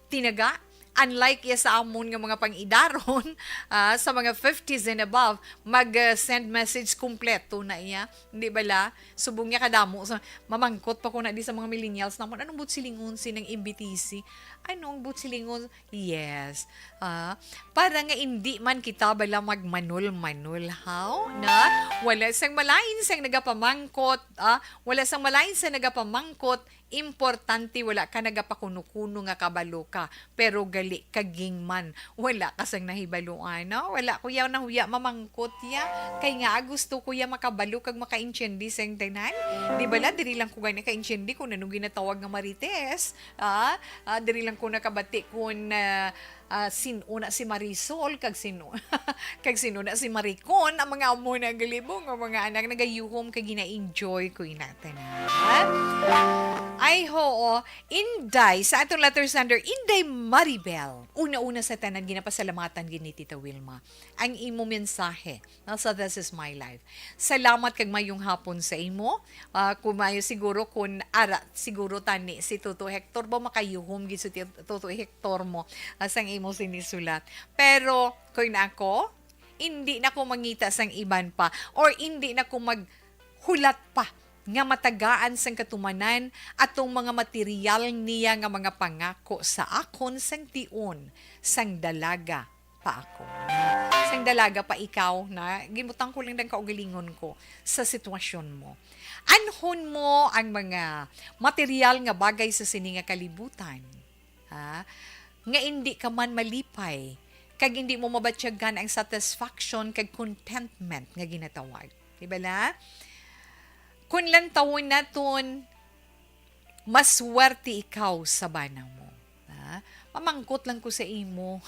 tinaga, unlike ya sa amon nga mga pang-idaron, ah, sa mga fifties and above, mag, ah, send message kompleto na iya. Di bala? Subong niya kadamo. Sa, mamangkot pa ko na di sa mga millennials namon, "Anong buot silingon sining M B T C? Anong buot silingon?" Yes. Ah, para nga indi man kita bala magmanol-manol, haw? Na? Wala sang malain sang nagapamangkot, ah, wala sang malain sa nagapamangkot, importante wala ka nagapakuno-kuno nga kabalo ka, pero gali ka gingman, wala ka sang nahibaluan, no? Wala ko yaw nahuya mamangkot ya. Kay nga gusto ko ya makabalo kag makaintindi sang tanan. Di bala, diri lang ko gani kaintindi kung ano ginatawag nga marites. Ah, ah, diri lang ko nakabati kung, ah, ah, sin-o na si Marisol, kag sin-o, kag sin-o na si Maricon, ang mga amo na galibong, ang mga anak nagayuhom kag gina-enjoy ko ina tanan. Ay, hoo. Inday, sa atong letter sender, Inday Maribel. Una-una sa tanan, ginapasalamatan gid ni Tita Wilma ang imo mensahe. Nasa This Is My Life. Salamat kag mayong hapon sa imo. Ah, kung maayo siguro, kung ara siguro tani si Toto Hector ba, makayuhom gid si Ti-, Toto Hector mo, ah, sang imo sinisulat. Pero kung ako, hindi na ko mangita sang iban pa, or hindi na ko maghulat pa nga matagaan sang katumanan atong mga material niya nga mga pangako sa akon sang tion sang dalaga pa ako. Sang dalaga pa ikaw na, gimutang ko lang ang kaugalingon ko sa sitwasyon mo. Anhon mo ang mga material nga bagay sa sini nga kalibutan, ha? Nga indi ka man malipay, kag indi mo mabatyagan ang satisfaction kag contentment nga ginatawag. Di ba la? Kung lantawon naton, maswerte ikaw sa bana mo. Ha? Mamangkot lang ko sa imo.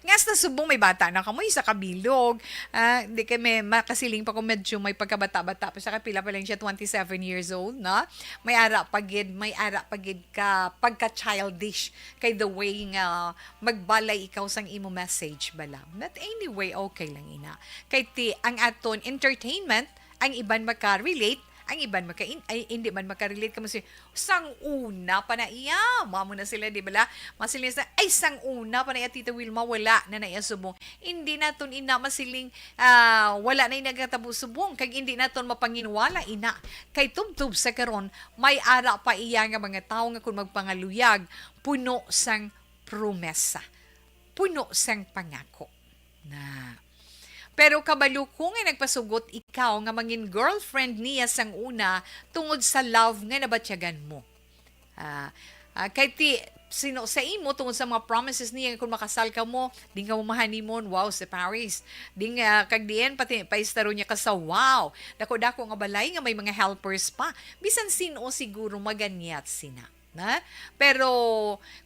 Nga sa subong may bata na kamo, isa ka bilog. Ah, di kay may makasiling pa ko, medyo may pagkabata-bata pa siya, kapila pa lang siya, twenty-seven years old, no? May ara pa gid, may ara pa gid ka pagka-childish kay the way nga magbalay ikaw sang imo message bala. But anyway, okay lang ina. Kay ti ang aton entertainment, ang iban maka-relate, ang iban maka ay, hindi man maka-relate kamo si sang una pa na iya. Mamo na sila, di bala? Masiling sa, "Ay, sang una pa na iya, Tita Wilma, wala na na iya subong." Hindi naton ina masiling, ah, wala na ina gatabo subong, kag hindi naton mapanginwala ina. Kay tubtob sa karon, may ara pa iya nga mga tawo nga kung magpangaluyag, puno sang promesa, puno sang pangako. Na. Pero kabalo ko nga nagpasugot ikaw nga mangin girlfriend niya sang una tungod sa love nga nabatyagan mo. Ah, ah, kay ti, sino sa imo tungod sa mga promises niya nga kung makasal ka mo, di nga mo ma-honeymoon, wow, sa Paris. Di nga, kag diin, pati, paistaro niya ka sa wow. Dako-dako nga balay nga may mga helpers pa. Bisan sino siguro maganyat sina. Na? Pero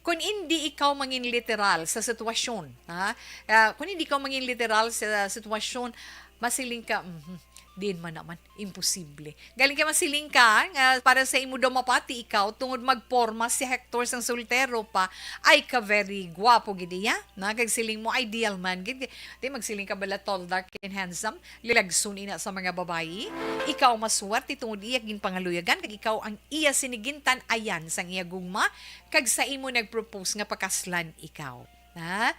kung hindi ikaw mangin literal sa sitwasyon, ha? Ah, kung hindi ikaw mangin literal sa sitwasyon, masiling ka, "Mhm, din man naman, imposible." Galing ka masiling ka, nga para sa imo daw mapati ikaw, tungod magporma si Hector sang soltero pa, ay ka very guwapo gid iya, na? Kag siling mo, ideal man gid. Di magsiling ka bala tall, dark, and handsome? Lilagson ina sa mga babayi. Ikaw maswerte tungod iya ginpangaluyagan, kag ikaw ang iya sinigintan ayan sang iya gugma, kag sa imo nagpropose nga pakaslan ikaw. Ha?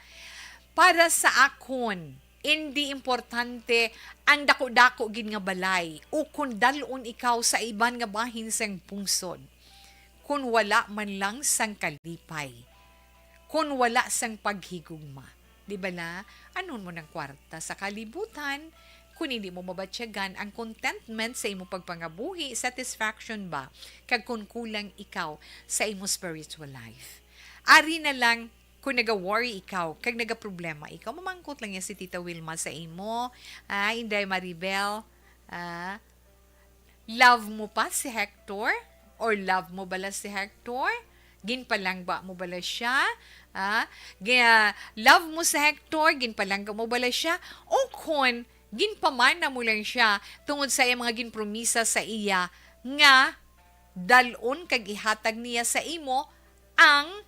Para sa akon, indi importante ang dako-dako gid nga balay o kon dal-on ikaw sa iban nga bahin sang pungsod, kon wala man lang sang kalipay, kon wala sang paghigugma. Di bala? Anon mo nang kwarta sa kalibutan, kon hindi mo mabatyagan ang contentment sa imo pagpangabuhi, satisfaction ba, kag kon kulang ikaw sa imo spiritual life. Ari na lang, kung naga-worry ikaw, kag nagaproblema ikaw, mamangkot lang yan si Tita Wilma sa imo, ah, Inday Maribel, ah, love mo pa si Hector? Or love mo bala si Hector? Ginpalangga mo bala siya? Ah, gi-, love mo si Hector? Ginpalangga mo bala siya? O kon, ginpamana mo lang siya tungod sa iyang mga ginpromisa sa iya nga dal-on kag ihatag niya sa imo ang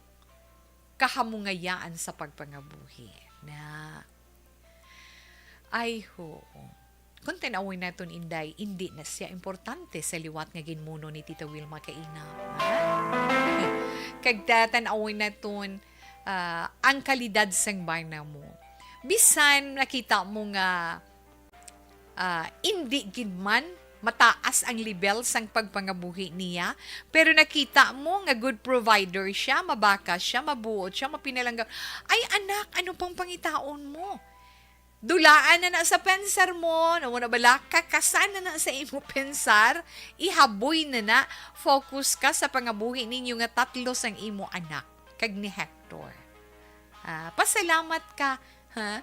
kahamungayaan sa pagpangabuhi. Na, ay, ho. Kung tanawin naton, Inday, hindi na siya importante sa liwat nga ginmuno ni Tita Wilma kaina. Ha? Kag ta-, tanawin naton, ah, ang kalidad sang bana mo. Bisan nakita mo nga, ah, indi gid man mataas ang level sang pagpangabuhi niya, pero nakita mo nga good provider siya, mabakas siya, mabuot siya, mapinalangga. Ay, anak, ano pang pangitaon mo? Dulaan na na sa pensar mo, no, mo na bala, kakasan na na sa imo pensar, ihaboy na na, focus ka sa pangabuhi ninyo nga tatlo sang imo anak, kag ni Hector. Ah, pasalamat ka, ha?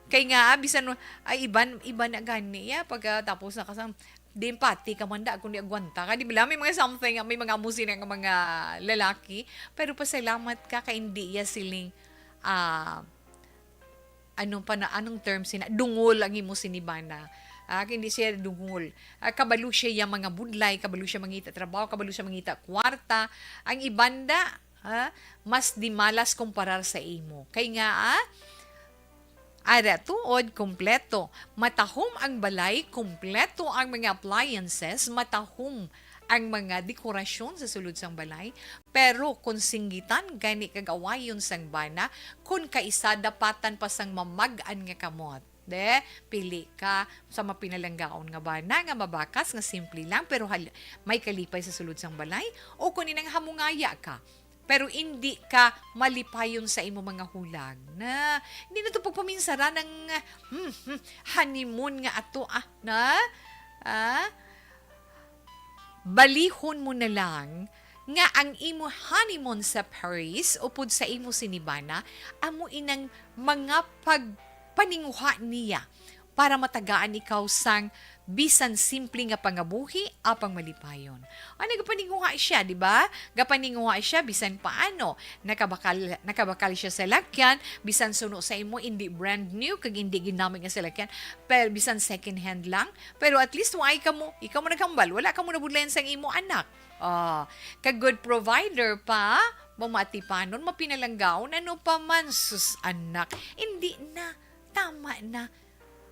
Kay nga, ah, bisan mo, ay, iban, iban na gani, ya, pagkatapos na kasang, di empati ka man da, kung di agwanta ka, di ba? May mga something, may mga amo sina nga mga lalaki, pero pasalamat ka, kay hindi ya siling, ah, ano pa na, anong term sina? Dungol ang imo sinibana. Ah, hindi siya dungol. Ah, kabalo siya ya mga budlay, kabalo siya mangita trabaho, kabalo siya mangita kwarta. Ang ibanda, ha, mas di malas kumparar sa imo. Kay nga, ah, ara tuod, kompleto. Matahom ang balay, kompleto ang mga appliances, matahom ang mga dekorasyon sa sulod sang balay. Pero kung singgitan gani kag awayon sang bana, kung kaisa dapatan pa sang mamag-an nga kamot, De, pili ka sa mapinalanggaon nga bana nga mabakas, nga simple lang, pero hal-, may kalipay sa sulod sang balay, o kung inang hamungaya ka, pero indi ka malipayon sa imo mga hulag. Na, hindi na to pagpaminsara ng, hmm, hmm, honeymoon nga ato, ah, na? Ah? Balihon mo na lang nga ang imo honeymoon sa Paris upod sa imo sini bana, amo inang mga pagpaninguha niya para matagaan ikaw sang bisan simple nga pangabuhi apang malipayon. Ay, nagapaninguha siya, di ba? Gapaninguha siya bisan paano. Nakabakal, nakabakal siya sa lakyan, bisan suno sa imo, indi brand new, kag indi ginamit nga sa lakyan, pero bisan second hand lang. Pero at least, why ka mo? Ikaw mo naghambal, wala ka mo nabudlayan sang imo anak. Ah, kag good provider pa, mamatipanon, mapinalanggaon, ano pa man, sus, anak. Hindi na, tama na.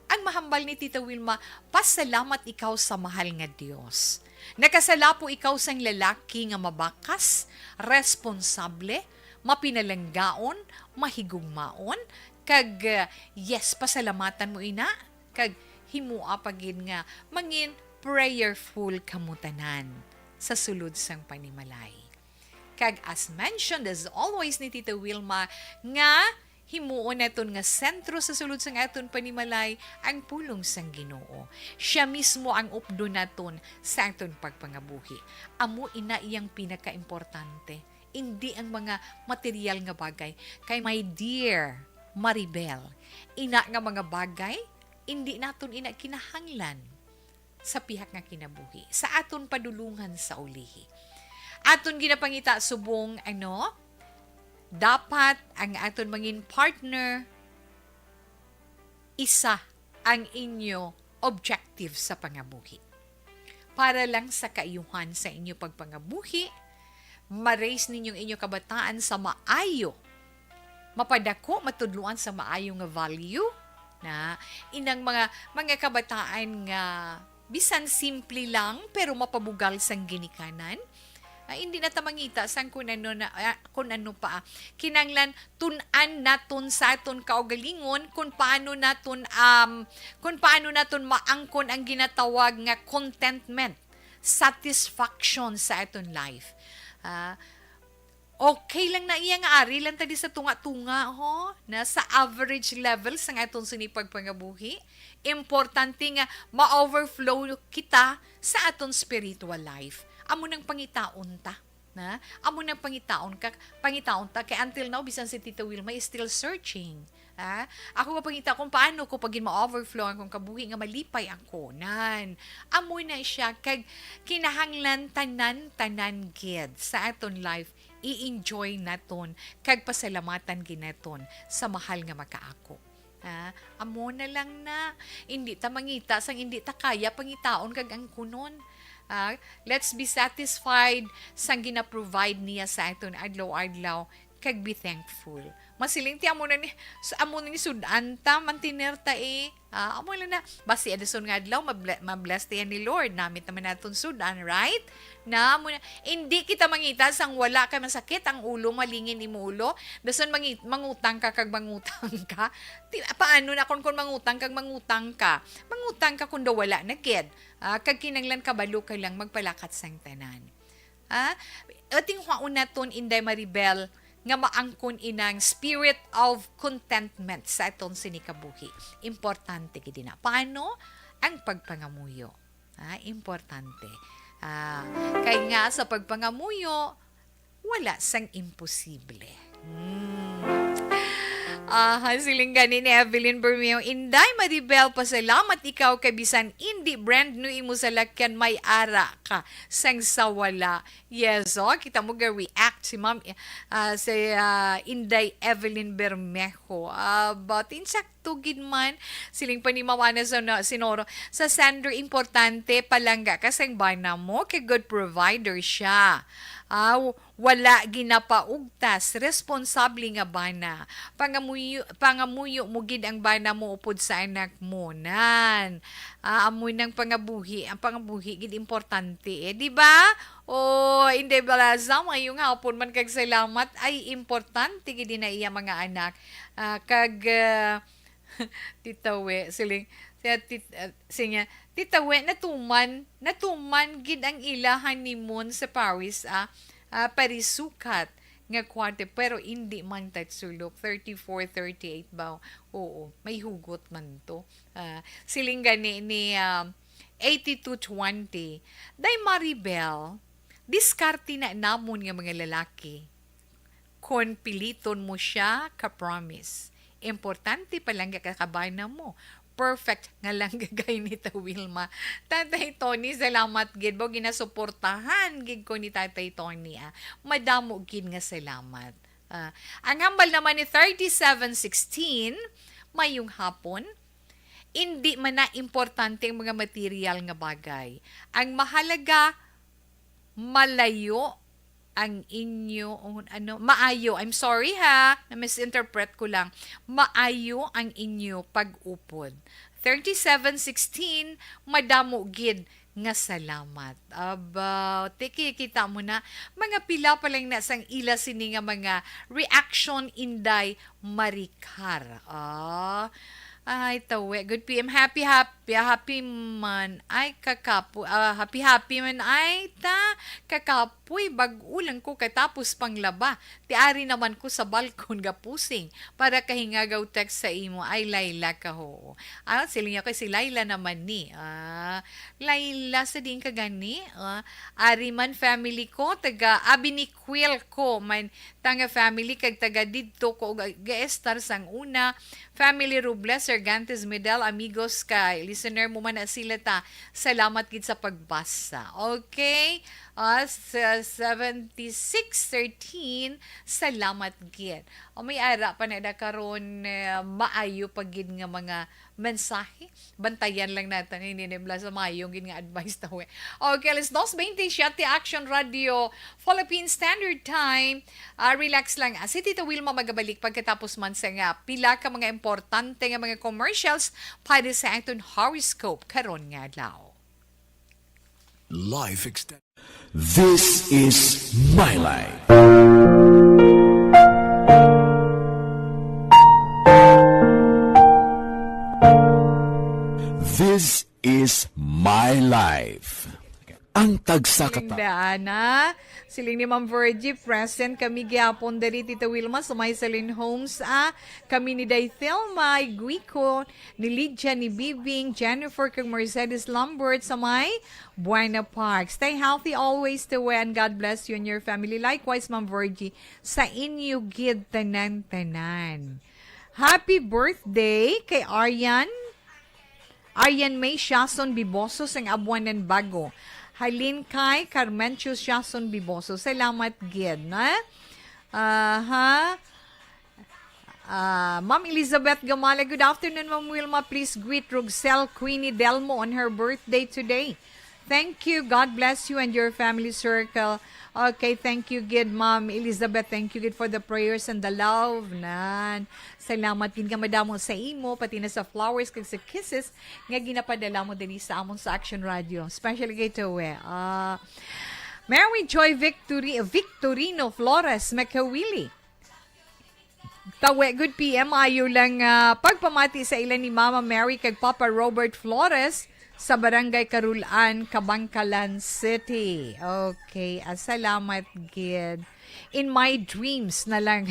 Ang mahambal ni Tita Wilma, pasalamat ikaw sa mahal nga Dios. Nakasalapo ikaw sang lalaki nga mabakas, responsable, mapinalanggaon, mahigugmaon, kag, uh, yes, pasalamatan mo ina, kag himoa pa gid nga mangin prayerful kamo tanan sa sulod sang panimalay. Kag as mentioned as always ni Tita Wilma, nga himuon naton nga sentro sa sulod sang aton panimalay ang pulong sang Ginoo. Siya mismo ang updo naton sa aton pagpangabuhi. Amo ina iyang pinakaimportante, indi ang mga material nga bagay. Kay my dear Maribel, ina nga mga bagay, indi naton ina kinahanglan sa pihak nga kinabuhi, sa aton padulungan sa ulihi. Aton ginapangita subong, ano, dapat ang aton mangin partner isa ang inyo objective sa pangabuhi. Para lang sa kaayuhan sa inyo pagpangabuhi, ma-raise ninyo ang inyo kabataan sa maayo, mapadako, matudloan sa maayo nga value, na inang mga, mga kabataan nga bisan simple lang pero mapabugal sang ginikanan. Ah, hindi na ta mangita sang kun ano na, ah, kun ano pa. Kinanglan tun-an naton sa aton kaugalingon kung paano naton, um, kung paano naton maangkon ang ginatawag nga contentment, satisfaction sa aton life. Ah, okay lang na iya nga ari lang ta di sa tunga-tunga, ho, na sa average level sang aton sini pagpangabuhi. Importante nga ma-overflow kita sa aton spiritual life. Amo nang pangitaon ta, na? Amo nang pangitaon ka, pangitaon ta kay until now bisan si Tita Wilma is still searching. Ha? Ako nga pangita kung paano ko pagin ma-overflow ang kong kabuhi nga malipay ako. Nan, amo na siya kag kinahanglan tanan-tanan gid sa aton life i-enjoy naton kag pasalamatan gid naton sa mahal nga makaako. Ah, amo na lang na. Hindi ta mangita sang hindi ta kaya pangitaon kag angkunon. Ah, let's be satisfied sang gina-provide niya sa aton adlaw-adlaw kag be thankful. Masiling ti amo na ni, s-, amo na ni sud-an ta, mantener ta eh. Ah, amo lang na. Basi, adason nga adlaw, mable-, ma-bless ta yan ni Lord. Namit naman naton sud-an, right? Na, amo na. Hindi kita mangita sang wala kay masakit ang ulo, malingin imo ulo. Dason mangi-, mangutang ka kag mangutang ka. Ti, paano na kon, kon mangutang kag mangutang ka? Mangutang ka kun daw wala na gid. Ah, kag kinanglan kabalo ka lang magpalakat sang tanan. Ah, ating huaon naton, Inday Maribel, nga maangkon inang spirit of contentment sa aton sini kabuhi. Importante gid na. Paano? Ang pagpangamuyo. Ah, importante. Ah, kay nga sa pagpangamuyo, wala sang imposible. Hmm. Aha, siling gani ni Evelyn Bermeo, "Inday Maribel, pasalamat ikaw kay bisan indi brand new imo salakyan, may ara ka sang sa wala." Yes, oh, kita mo ga-react si Ma'am, ah, si, ah, Inday Evelyn Bermejo. Ah, but insakto gid man, siling pa ni Mama na sa na, Sinoro, sa sender, importante, palangga ka sang bana mo, kay good provider siya. Ah, w-, wala ginapaugtas, responsable nga bana. Pangamuyo, pangamuyo mo gid ang bana mo upod sa anak mo. Nan, ah, amoy nang pangabuhi, ang pangabuhi gid importante, eh, di ba? O, Inday Balaza, mayong hapon man kag salamat. Ay, importante gid na iya mga anak. Ah, kag, ah, Tita We, siling, siya, tit-, ah, siya niya, "Tita We, natuman, natuman gid ang ila honeymoon sa Paris, ah, ah, parisukat nga kwarta, pero indi man ta sulok, thirty-four, thirty-eight ba?" Oo, may hugot man to. Ah, siling gani ni, ah, eighty-two twenty, "Day Maribel, diskarte na namon nga mga lalaki. Kon piliton mo siya, ka-promise. Importante pa lang nga kakabana mo. Perfect nga lang gagay ni ta Wilma." Tatay Tony, salamat gid mo. Ginasuportahan gid ko ni Tatay Tony, ah. Madamo gid nga salamat. Ah, ang hambal naman ni thirty-seven sixteen, "Mayong hapon. Indi man na importante ang mga material nga bagay. Ang mahalaga, malayo ang inyo, ano, maayo. I'm sorry ha, na-misinterpret ko lang. Maayo ang inyo pag-upod." Thirty-seven sixteen, madamo gid nga salamat. Aba, tiki, kita mo na, mga pila pa lang na sang ila sini nga mga reaction, Inday Maricar. Ah, ay, tawe. Good P M. Happy, happy, happy man. Ay, kakapo-, ah, happy, happy man. Ay, ta, kakapoy. Bag-o lang ko katapos panglaba. Ti ari naman ko sa balkon gapusing para kahingagaw text sa imo. Ay, Laila ka, ho. Ah, siling niya kay si Laila naman ni. Ah, Laila, sa diin ka gani? Ah, ari man family ko, taga Abiniquil ko. Man, tanga family, kag taga didto ko ga-, gaestar sang una. Family Robles, Sergantes, Medel, amigos kay listener mo man na sila ta. Salamat gid sa pagbasa. Okay? Ah, sa seventy-six thirteen, salamat gid. O, may ara pa na da karon, eh, maayo pa gid nga mga mensahe. Bantayan lang natin, hindi nibla sa maayo gid nga advice daw eh. Okay, alas dos veintisiete, Action Radio, Philippine Standard Time. Ah, relax lang. Ah, si Tita Wilma magabalik pagkatapos man sa nga pila ka mga importante nga mga commercials para sa aton horoscope karon nga adlaw. Life extend. This is my life. This is my life. Ang tagsa ka ta- Linda, Ana. Siling ni Ma'am Virgie, present kami gihapon diri, Tita Wilma, sa may Celine Homes, ah. Kami ni Day Thelma, Guico, ni Lydia, ni Bibing, Jennifer, kag Mercedes Lambert sa may Buena Park. Stay healthy always, Tita Wen. God bless you and your family. Likewise, Ma'am Virgie, sa inyo gid tanan-tanan. Happy birthday kay Aryan. Aryan May Siason Biboso sang Abuanan Bago. Halin kay Carmencio Siason Biboso. Salamat gid, na? Aha. Ah, Ma'am Elizabeth Gamala, good afternoon, Ma'am Wilma. Please greet Rugsel Queenie Delmo on her birthday today. Thank you. God bless you and your family circle. Okay, thank you gid, Ma'am Elizabeth. Thank you gid for the prayers and the love. Nan. Salamat gid nga madamo sa imo, pati na sa flowers kag sa kisses nga ginapadala mo diri sa amon sa Action Radio. Especially kay Towe. Ah, Mary Joy Victori-, Victorino Flores Makawili. Tawe, good P M. Ayo lang, ah, pagpamati sa ila ni Mama Mary kag Papa Robert Flores sa Barangay Karulan, Kabankalan City. Okay, ah, salamat gid. In my dreams na lang.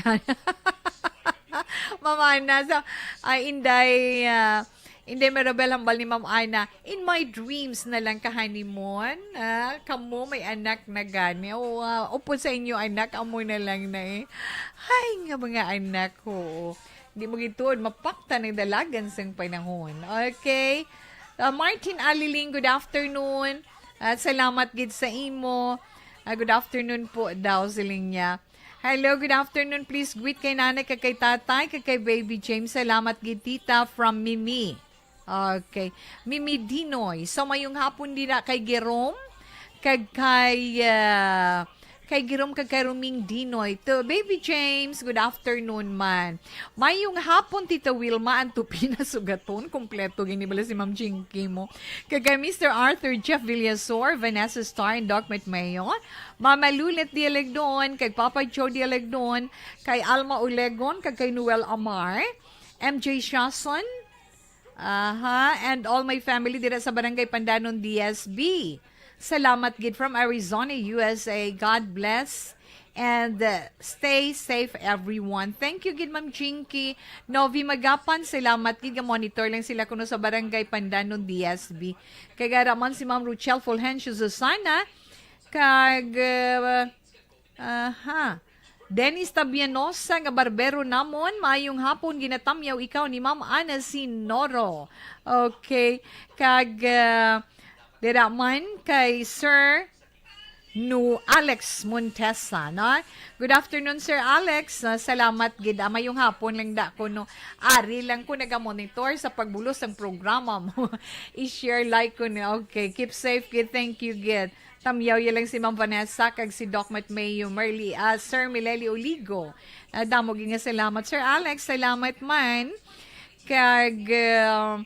Mama Ana, so, ah, Inday, ah, Inday Maribel, hambal ni Ma'am Ana, "In my dreams na lang ka honeymoon, ah, kamo may anak na gani. O, ah, upod sa inyo anak, amo na lang na eh." Hay, nga mga anak ko. Di mo gituod, mapakta ng dalagan sang panahon. Okay? Ah, Martin Aliling, good afternoon. At salamat gid sa imo. Ah, good afternoon po daw, siling niya. Hello, good afternoon. Please greet kay nanay, kag kay tatay, kag kay baby James. Salamat gid, tita, from Mimi. Okay. Mimi Dinoy. So, mayong hapon dira kay Jerome, kag kay, ah, kay Jerome, kag kay Roming Dinoy. To baby James, good afternoon man. Mayong hapon, Tita Wilma, ang tupi na sugaton. Kompleto gini bala si Ma'am Jinky mo. Kag kay Mister Arthur Jeff Villasor, Vanessa Star, and Doc Matmeo. Mama Lulet Dialegdon, kag Papa Joe Dialegdon, kay Alma Olegon, kag kay Noel Amar, M J Shason. Aha, and all my family dira sa Barangay Pandanon, D S B. Salamat gid from Arizona, U S A. God bless and, uh, stay safe, everyone. Thank you gid, Ma'am Jinky. Novi Magapan, salamat gid nga monitor lang sila kuno sa Barangay Pandanon, D S B. Kag ara man si Ma'am Ruchel Fulgencio Susana, kag, uh, aha, Dennis Tabianosa nga barbero namon, maayong hapon, ginatamyaw ikaw ni Ma'am Ana Sinoro. Okay. Kag, ah, dira man kay Sir no Alex Montesa, no? Good afternoon, Sir Alex. Ah, salamat gid. Ah, mayong hapon lang da ko, no? Ari lang ko nagamonitor sa pagbulos sang programa mo. I-share, like ko, no? Okay, keep safe gid. Thank you gid. Tamyaw ya lang si Ma'am Vanessa kag si Doc Matmeo Merli, ah, Sir Mileli Oligo. Ah, damo gid nga salamat, Sir Alex. Salamat man. Kag, ah,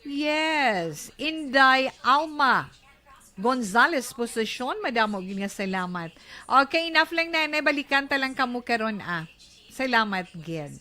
yes, Inday Alma Gonzales Posesyon, madamo gid nga salamat. Okay, enough lang, Nanay. Balikan ta lang kamo karon, ah. Salamat gid.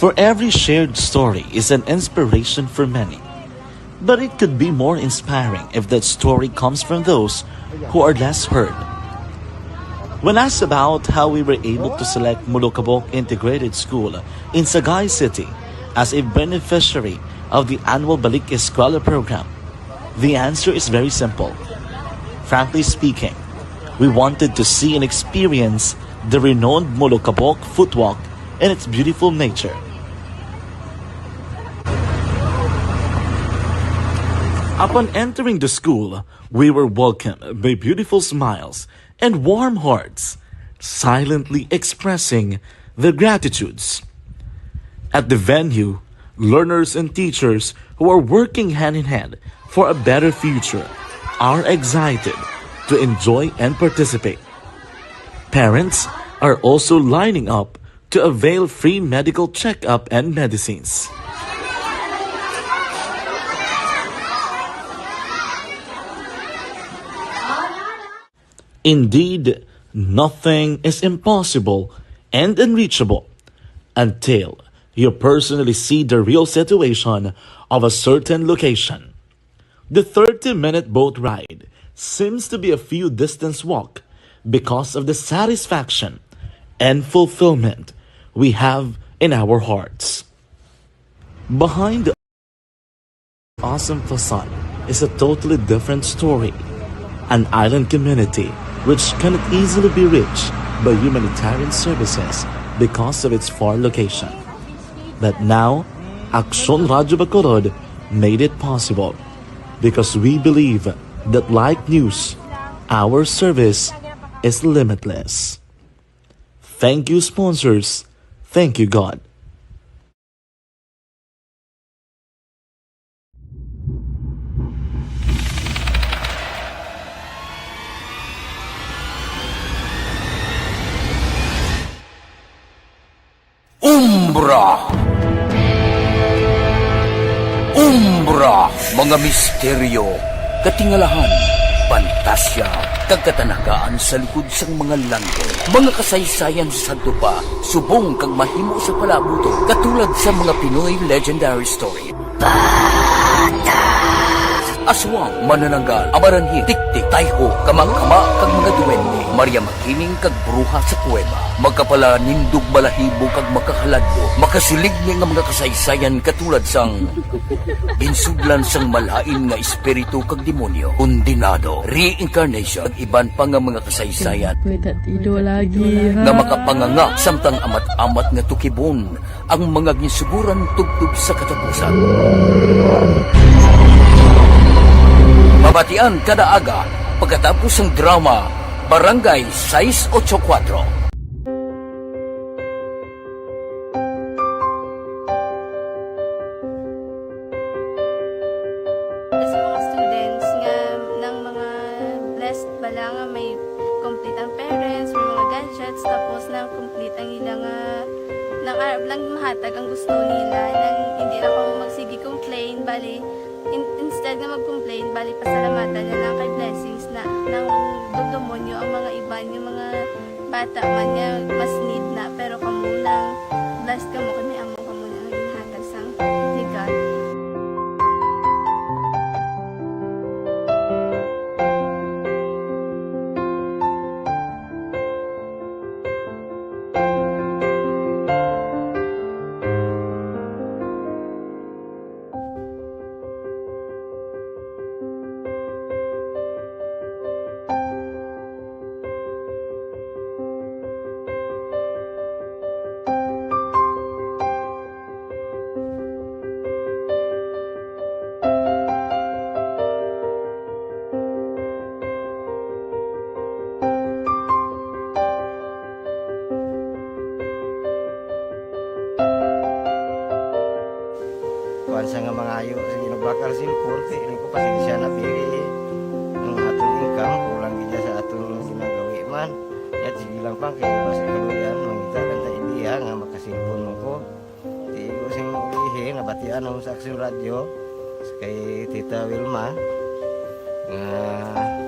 For every shared story is an inspiration for many. But it could be more inspiring if that story comes from those who are less heard. When asked about how we were able to select Molokabok Integrated School in Sagay City as a beneficiary of the annual Balik Eskwela program, the answer is very simple. Frankly speaking, we wanted to see and experience the renowned Molokabok footwalk and its beautiful nature. Upon entering the school, we were welcomed by beautiful smiles and warm hearts, silently expressing their gratitudes. At the venue, learners and teachers who are working hand in hand for a better future are excited to enjoy and participate. Parents are also lining up to avail free medical checkup and medicines. Indeed, nothing is impossible and unreachable until you personally see the real situation of a certain location. The thirty-minute boat ride seems to be a few distance walk because of the satisfaction and fulfillment we have in our hearts. Behind the awesome facade is a totally different story. An island community which cannot easily be reached by humanitarian services because of its far location. But now, Aksyon Radyo Bacolod made it possible because we believe that like news, our service is limitless. Thank you, sponsors. Thank you, God. Umbra. Umbra, mga misteryo, katingalahan, pantasya, kag katanagaan sa likod sang mga langit. Mga kasaysayan sa sadto pa, subong kag mahimo sa palaabuton, katulad sa mga Pinoy legendary story. Aswang, manananggal, amaranhit, tiktik, tayho, kamakama, kag mga duwende. Maria Makiling kag bruha sa kuweba. Makapalanindog balahibo kag makahaladlok. Makasiligni nga mga kasaysayan katulad sang ginsudlan sang malain nga espiritu kag demonyo, kondenado, reincarnation, kag iban pa nga mga kasaysayan nga makapanganga samtang amat-amat nga tukibon ang mga ginsuguran tubtob sa katapusan. Mabatian kada aga pagkatapos sang drama Barangay sais ocho kuwatro. May complete ang parents, may mga gadgets, tapos na complete ang ila nga nang arab lang mahatag ang gusto nila, nang hindi na kamo magsige complain, bali, in- instead nga mag-complain, bali, pasalamatan na lang kay blessings na, nang dumdumon nyo ang mga iban, yung mga bata man nga mas need na, pero kamo nang blessed kamo kay may amo kamo nga ginhatag sang regalo. Kuan sa nga mangayo sa ginubakal sin korte, ini ko pasensya na pili. Ang aton income, kulang gid sa aton ginagawi man. Yat sige lang pang kay basi kaluyan, mangita lang ta idea nga makasilpon mo ko. Di ko sing ihi, nabatian ako sa Action Radio, sa kay Tita Wilma, nga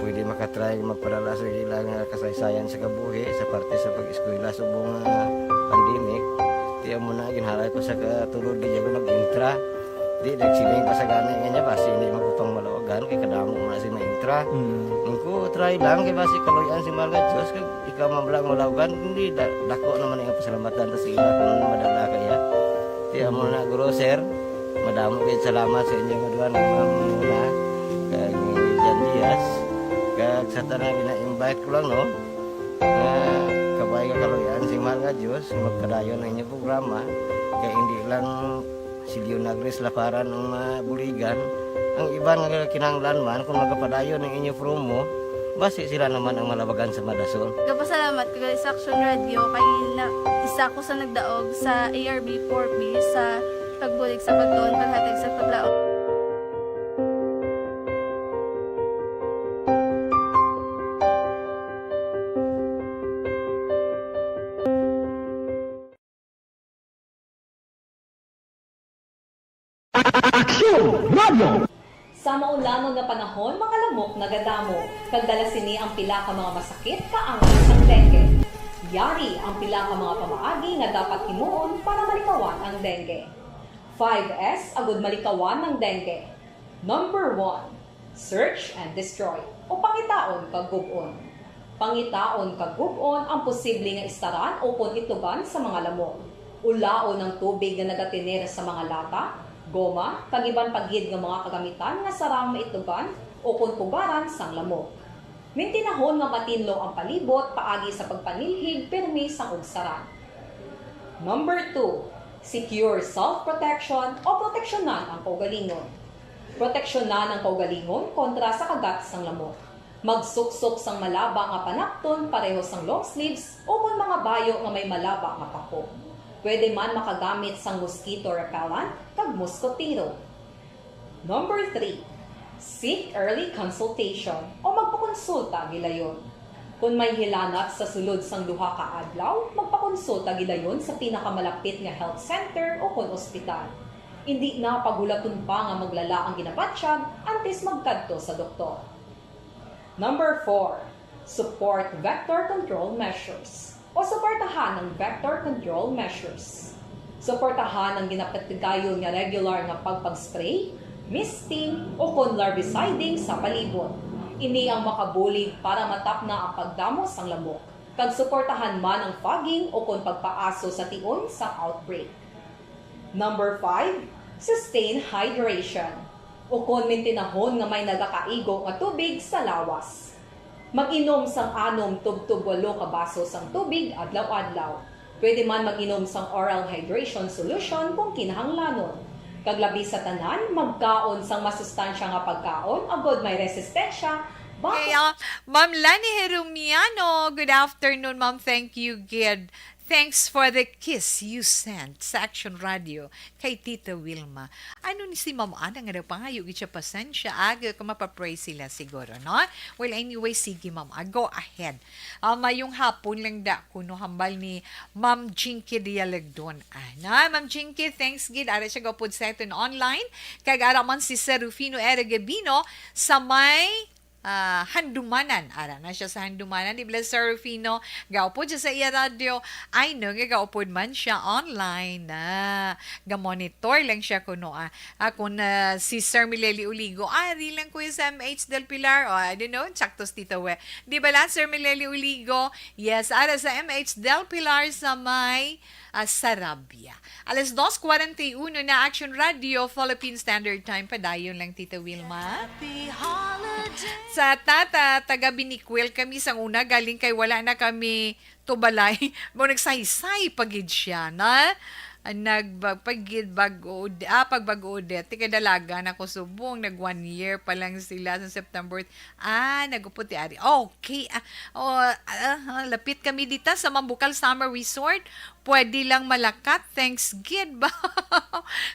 pwede makatry magpadala sa ilang kasaysayan sa kabuhi sa parte sa pag-eskwela subong nga pandemic. Di amo na, ginhalay ko sa katulod, di ako nag-intra. Di, nagsiling pa sa gani nga niya, basi hindi man ko pang malawagan, kay kadamo mo na si maintra. Mm. Ang ko, try lang, kay basi kaluyan si mahal nga Diyos, kag ikaw man lang malawagan, hindi, da-, dako naman ang pasalamatan ta sa ila kung madala kaya. Di amo na, guro, sir, madamo kayo salamat sa inyong duha, ni Ma'am Muna, kag ni Jan Diaz, kag sa tanan gina-invite ko lang, no, nga kabay nga kaluyan si mahal nga Diyos, magpadayon ang inyong programa, kay hindi lang si Leonagris Laparan ang mabuligan, ang iban nga kinahanglan man, kung magapadayon ang inyo promo, basi sila naman ang malabagan sa madason. Gapasalamat ko gali sa Action Radio kay na, isa ko sa nagdaog sa A R B four B sa pagbulig sa pagtuon, paghatag sa paglaom. Aksyon Radio! Sa maulanon nga panahon, mga lamok nagadamo, kag dala sini ang pila ka mga masakit nga angas sang dengue. Yari ang pila ka mga pamaagi nga dapat himuon para malikawan ang dengue. Five S agud malikawan ang dengue. Number one, search and destroy, o pangitaon kag gub-on. Pangitaon kag gub-on ang posible nga istaran ukon itlugan sa mga lamok. Ulaon ang tubig nga nagatener sa mga lata, goma, kag iban pa gid nga mga kagamitan nga sarang maitlugan ukon pugaran sang lamok. Mintinahon nga matinlo ang palibot paagi sa pagpanilhig pirmi sang ugsaran. Number two, secure self-protection o proteksyonan ang kaugalingon. Proteksyonan ang kaugalingon kontra sa kagat sang lamok. Magsuksok sang malaba nga panapton pareho sang long sleeves ukon mga bayo nga may malaba nga pako. Pwede man makagamit sang mosquito repellent kag moskotero. Number three, seek early consultation o magpakonsulta gilayon. Kon may hilanat sa sulod sang duha ka adlaw, magpakonsulta gilayon sa pinakamalapit nga health center ukon ospital. Indi na paghulaton pa nga maglala ang ginabatyag antes magkadto sa doktor. Number four, support vector control measures o suportahan ang vector control measures. Suportahan ang ginapatigayon nga regular nga pagpag-spray, misting, ukon larviciding sa palibot. Ini ang makabulig para matapna ang pagdamo sang lamok, kag suportahan man ang fogging ukon pagpaaso sa tion sang outbreak. Number five, sustain hydration, ukon mintinahon nga may nagakaigo nga tubig sa lawas. Mag-inom sang anom tubtob walo ka baso sang tubig adlaw-adlaw. Pwede man mag-inom sang oral hydration solution kung kinahanglanon. Kag labi sa tanan, magkaon sang masustansya nga pagkaon agod may resistensya. Bako. Okay, ah, Ma'am Lani Herumiano, good afternoon, ma'am. Thank you, gid. Thanks for the kiss you sent sa Action Radio kay Tita Wilma. Ano ni si Ma'am Ana nga nagpangayo gid siya pasensya, aga ka mapapray sila siguro, no? Well, anyway, sige, Ma'am, ah, go ahead. Ah, mayong hapon lang da kuno hambal ni Ma'am Jinky Dialagdon. Ah, na, Ma'am Jinky, thanks gid. Ara siya gapod sa aton online. Kag ara man si Sir Rufino Era Gabino sa may ah, Handumanan. Ara na siya sa Handumanan. Di bala, Sir Rufino, gaupod siya sa iya radyo. I know nga gaupod man siya online na. Ga-monitor lang siya kuno, ah. Ah, kung, ah, si Sir Mileli Uligo, ari lang, kuya, sa M H Del Pilar. O, I don't know, tsaktos dito, we. Di bala, Sir Mileli Uligo? Yes, ara sa M H Del Pilar sa may, ah, Sarabia. Alas dos cuarenta y uno na, Action Radio, Philippine Standard Time. Padayon lang, Tita Wilma. Happy holiday. Sa tata, taga Binikwil kami sang una, galing kay wala na kami tubalay. Mo nagsaysay pa gid siya, na? Nagbag-, pagid bag-, ah, pagbag-, Odette. Ti kay dalaga na ko subong, nag one year pa lang sila sa September. Ah, nagupod ti ari. Okay. Ah, oh, ah, ah, lapit kami dita sa Mambukal Summer Resort. Pwede lang malakat. Thanks gid ba?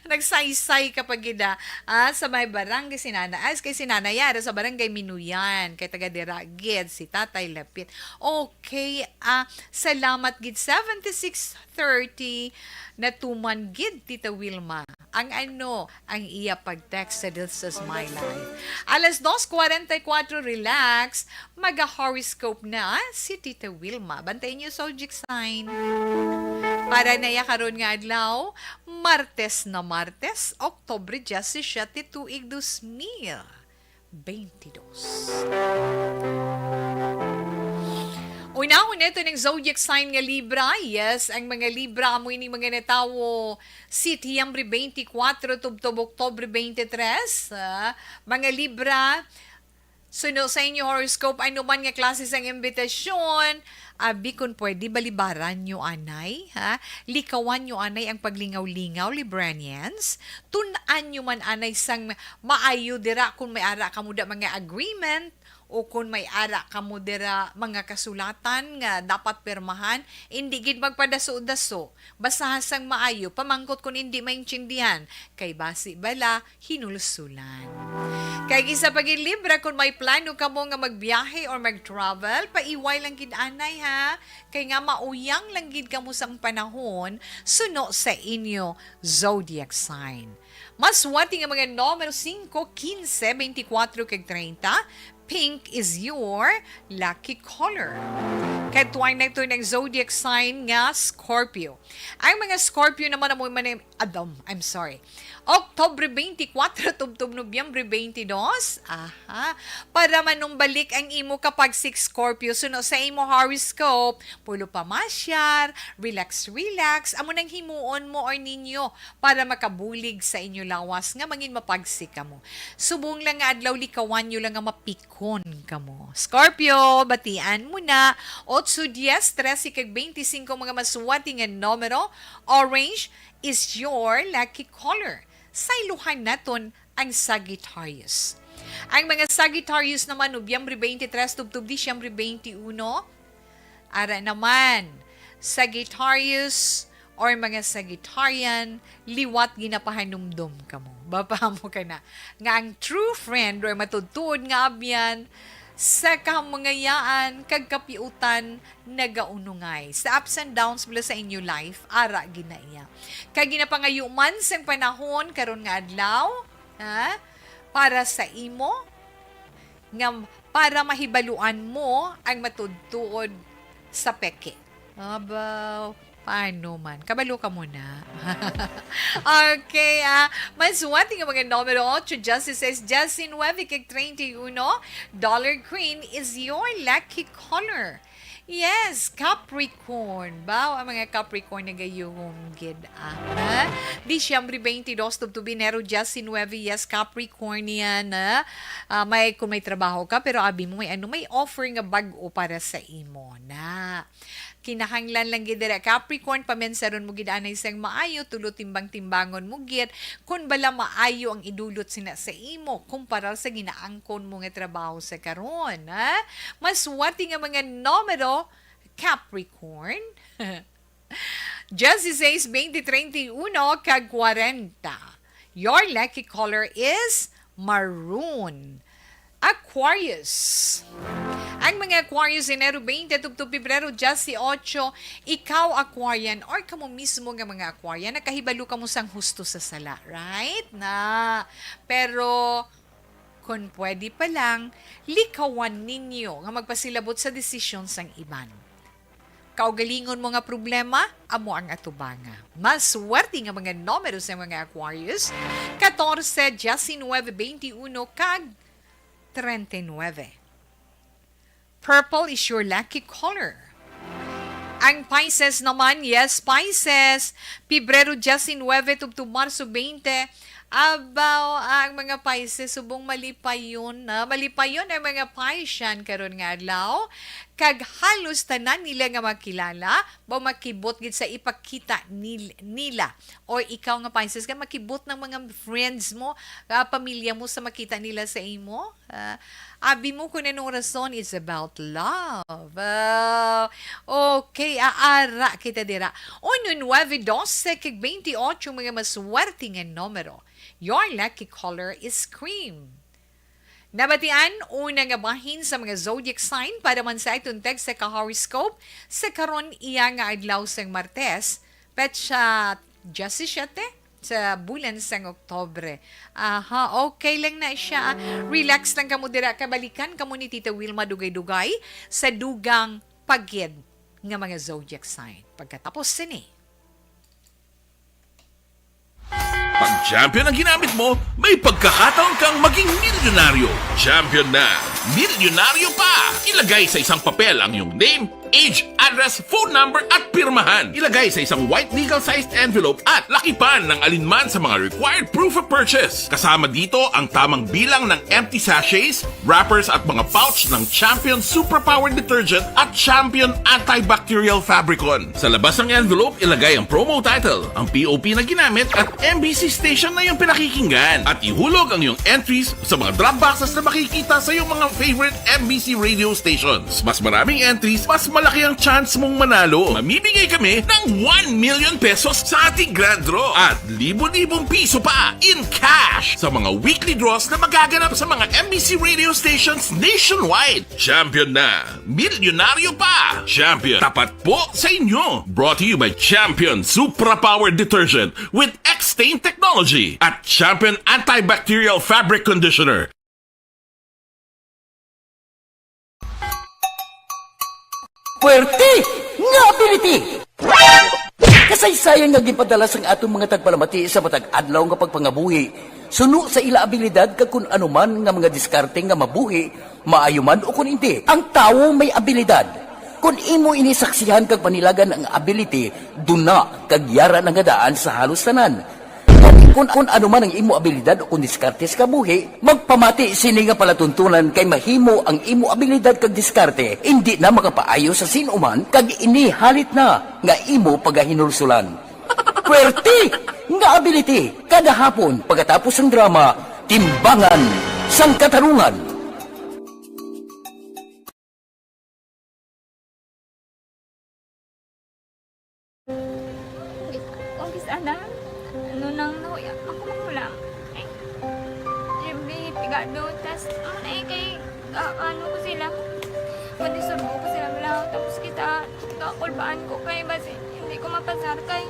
Nagsaysay ka pa gid, ah. Ah, sa may barangay si Nana. As kay si Nana Yara sa barangay Minuyan. Kay taga dira gid si Tatay Lapit. Okay. Ah, salamat gid. Seventy-six thirty. Natuman gid, Tita Wilma. Ang ano, ang iya pag-text sa This Is My Life. Alas dos cuarenta y cuatro, relax. Maga-horoscope na si Tita Wilma. Bantayan niyo zodiac sign. Para na ya karon nga adlaw, Martes na Martes, Oktubre diyasisiete, tuig dos mil beintidos. Unahon nato ang zodiac sign nga Libra. Yes, ang mga Libra, amo ini mga natawo Setyembre twenty-four tubtob Oktubre twenty-three, ah, mga Libra, suno sa inyo horoscope, ano man nga klase sang imbitasyon, abi, kung pwede, balibaran nyo anay, ha? Likawan nyo anay ang paglingaw-lingaw, Libranians. Tun-an nyo man anay sang maayo dira kung may ara kamo da mga agreement, o kung may ara kamo dira mga kasulatan nga dapat pirmahan, indi gid magpadaso-daso. Basaha sang maayo, pamangkot kon indi maintindihan, kay basi bala hinulsulan. Kay isa pa gid, Libra, kon may plano kamo nga magbiyahe or mag-travel, paiway lang gid anay, ha, kay nga mauyang lang gid kamo sang panahon suno sa inyo zodiac sign. Maswati nga mga numero singko, kinse, beintikwatro, kag treinta. Pink is your lucky color. Kadtuan nato ang zodiac sign nga Scorpio. Ang mga Scorpio naman amo man ang, adam, I'm sorry. Oktubre twenty-four tubtob Nobyembre twenty-two. Aha. Para manumbalik ang imo kapagsik, Scorpio, suno sa imo horoscope, pulo pamasyar, relax, relax, amo nang himuon mo or ninyo para makabulig sa inyo lawas nga mangin mapagsik kamo. Subong lang nga adlaw, likawan nyo lang nga mapikon kamo. Scorpio, batian mo na. Otso, dies, trese, kag beintisinko, mga maswati nga numero. Orange is your lucky color. Sayluhan naton ang Sagittarius. Ang mga Sagittarius naman, Nobyembre twenty-three tubtob Disyembre twenty-one. Ara naman, Sagittarius or mga Sagittarian, liwat ginapahanumdom kamo. Bapa mo ka na. Nga ang true friend or matudtuod nga abyan sa kamangayaan kag kapiutan nagaunungay. Sa ups and downs bala sa inyo life, ara gid na iya. Kag ginapangayo man sang panahon karon nga adlaw, ha? Para sa imo, nga para mahibaluan mo ang matudtuod sa peke. Aba, paano man? Kabalo ka muna. Okay, ah, maswati nga mga numero, otso, dieciséis, diecinuebe, kag treinta y uno. Dollar green is your lucky color. Yes, Capricorn. Baw, ang mga Capricorn nagayuhom gid, ah. Ha? Disyembre twenty-two tubtob Enero diecinuebe, yes, Capricornian, ah. Ah, may, kung may trabaho ka, pero abi mo may ano, may offer nga bag-o para sa imo na. Kinahanglan lang gid dira, Capricorn, pamensaron mo gid anay sang maayo, tulo timbang-timbangon mo gid, kun bala maayo ang idulot sina sa imo kumpara sa ginaangkon mo nga trabaho sa karon, ha? Maswati nga mga numero, Capricorn. Dieciséis, veinte, treinta y uno, kag kwarenta. Your lucky color is maroon. Aquarius. Ang mga Aquarius, Enero veinte tubtob Pebrero dieciocho, ikaw, Aquarian, or kamo mismo nga mga Aquarian, nakahibalo kamo sang husto sa sala, right? Na, pero, kun pwede pa lang, likawan ninyo nga magpasilabot sa desisyon sang iban. Kaugalingon mo nga problema, amo ang atubanga. Mas swerte nga mga numero sa mga Aquarius, catorce, diecinuebe, veintiuno, kag treinta y nueve. Purple is your lucky color. Ang Pisces naman, yes, Pisces, Pebrero diecinuebe tubtob Marso veinte. Abaw, ang mga Pisces, subong malipayon na. Malipayon ang mga Piscean karon nga adlaw. Kag halos tanan nila nga makilala, ba makibot gid sa ipakita nil-, nila. Or ikaw nga Pisces ka, makibot ng mga friends mo, ah, pamilya mo sa makita nila sa imo. Ah, abi mo kung anong rason, it's about love. Ah, okay, aara kita dira. Uno, nuebe, doce, kag veintiocho mga maswerte nga numero. Your lucky color is cream. Nabatian, una nga bahin sa mga zodiac sign para man sa atong tag sa ka-horoscope sa karon iya nga adlaw sang Martes, petsa diyasisiete sa bulan sang Oktubre. Aha, okay lang na siya. Relax lang kamo dira. Kabalikan kamo ni Tita Wilma Dugay-Dugay sa dugang pagid nga mga zodiac sign. Pagkatapos sini. Pag champion ang ginamit mo, may pagkakataon kang maging milyonaryo. Champion na, milyonaryo pa! Ilagay sa isang papel ang iyong name, age, address, phone number, at pirmahan. Ilagay sa isang white legal-sized envelope at lakipan ng alinman sa mga required proof of purchase. Kasama dito ang tamang bilang ng empty sachets, wrappers, at mga pouch ng Champion Superpower Detergent at Champion Antibacterial Fabricon. Sa labas ng envelope, ilagay ang promo title, ang P O P na ginamit, at M B C station na iyong pinakikinggan. At ihulog ang iyong entries sa mga drop boxes na makikita sa iyong mga favorite M B C radio stations. Mas maraming entries, mas malaki ang chance mong manalo. Mamimigay kami ng one million pesos sa ating grand draw at libo-libong piso pa in cash sa mga weekly draws na magaganap sa mga M B C radio stations nationwide. Champion na! Milyonaryo pa! Champion, tapat po sa inyo! Brought to you by Champion Supra Power Detergent with X-Stain Technology at Champion Antibacterial Fabric Conditioner. Puwerte nga ability! Kasaysayan nga ginpadala sang aton mga tagpalamati sa matag adlaw nga pagpangabuhi, suno sa ila abilidad kag kun ano man nga mga diskarte nga mabuhi, maayo man o kun indi. Ang tawo may abilidad. Kun imo ini saksihan kag panilagan ang ability, duna kag yara na nga daan sa halos tanan. Kun, kun ano man ang imo abilidad o kun diskarte sa kabuhi, magpamati sini nga palatuntunan kay mahimo ang imo abilidad kag diskarte indi na makapaayo sa sin-o man kag ini halit na nga imo pagahinulsulan. Puwerte nga ability kada hapon pagkatapos sang drama, Timbangan sang Katarungan. Umpis ana, ano nang nahuya ako magulang. Ay, Jimmy, pigado, tas, ano na eh, kay, ah, ano ko sila, madisturbo ko sila, wala, tapos kita, kakulbaan ko, kay basi, hindi ko mapasar, kay,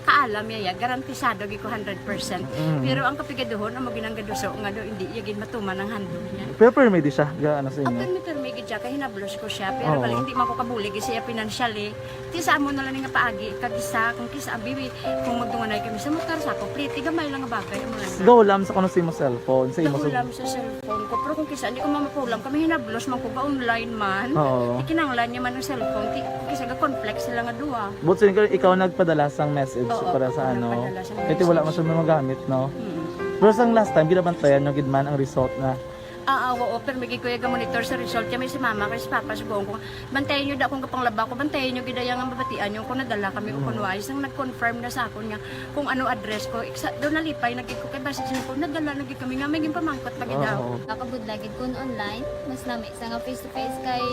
Kaalam niya, ya, garantisado gid ko hundred percent. Mm. Pero ang kapigaduhon, amo ginang gaduso nga do, hindi iya gid matuman ang handog niya. Pero permi di siya, ga, ano sa inyo? Permi, permi gid siya, kay hinablos ko siya. Pero Oo. bali, hindi man ko kabulig siya financially. Ti sa amo na lang nga paagi, kag isa, kung kisa, abi, kung magdunganay kami sa motor, sa ako, pliti, gamay lang nga bagay, amo lang. Gahulam sa kuno sa imo cellphone, sa imo sa Gahulam sa cellphone ko, pero kung kisa, hindi ko mamapulam, kami hinablos man ko, ga-online man. Oo. Ikinanglan niya man ang cellphone, ti, kung kisa, ga-conflict sila nga duha. But so, ikaw, ikaw nagpadala sang message Oo, para sa ako ano? nagpadala sang Kaya ti wala message. man siya magamit, no? Mm. Pero sang last time, ginabantayan nyo gid man ang result na Ah, ah, oo, pero may gikuya ga monitor sa result kami si mama kay si papa subong ko. Bantayan niyo da kung kapanglaba ko, bantayan niyo gid ang mabatian niyo kung nadala kami o Mm. kung wala. Isang nag-confirm na sa akon nga kung ano address ko. Iksa, daw nalipay na gid ko kay basi siya ko, nadala na gid kami nga may ginpamangkot pa gid daw. Oo. Nakabudlay gid kun online, mas lami sa nga face to face kay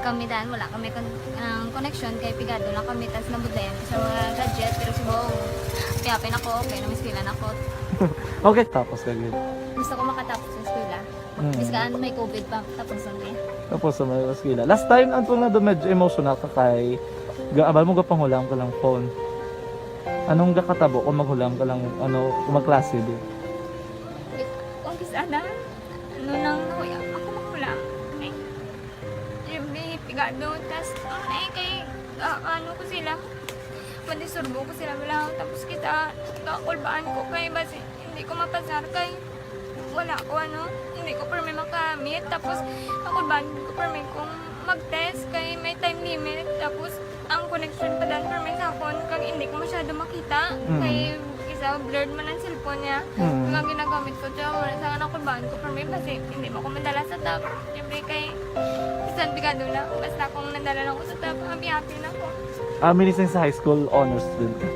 kami dan wala kami kon-, ang connection kay pigado lang kami tas nabudlayan ko sa mga gadget pero subong. Kaya pinako, okay na, mas pila na ko. Okay, tapos ka gid. Gusto ko makatapos sa eskwela. Mm. Biskan may covid pa, tapos na eh. Tapos sa may eskwela. Last time, ang tunga do medyo emotional ka kay gaabal mo gapangulam ka lang phone. Anong gakatabo kung maghulam ka lang, ano, kung magklase di? Kung kis ana, ano nang nahuya, ako maghulam. Ay, siyempre, pigado, tas, ano eh, kay, ah, ano ko sila, madisturbo ko sila, wala, tapos kita, kakulbaan ko kay, basi, hindi ko mapasar kay, wala ko, ano, hindi ko permi makamit. Tapos, ako ba, hindi ko permi kung mag-test kay may time limit. Tapos, ang connection pa dan permi sa akon, kag hindi ko masyado makita. Mm. Kay, isa, blurred man ang cellphone niya. Mm. Kaya ginagamit ko siya, wala sa akin ako ba, ko permi, kasi hindi mo ko madala sa top. Siyempre, kay, bisan pigado na, basta kung nadala lang ko sa top, happy-happy na ko. Ah, minising sa high school honors din ka?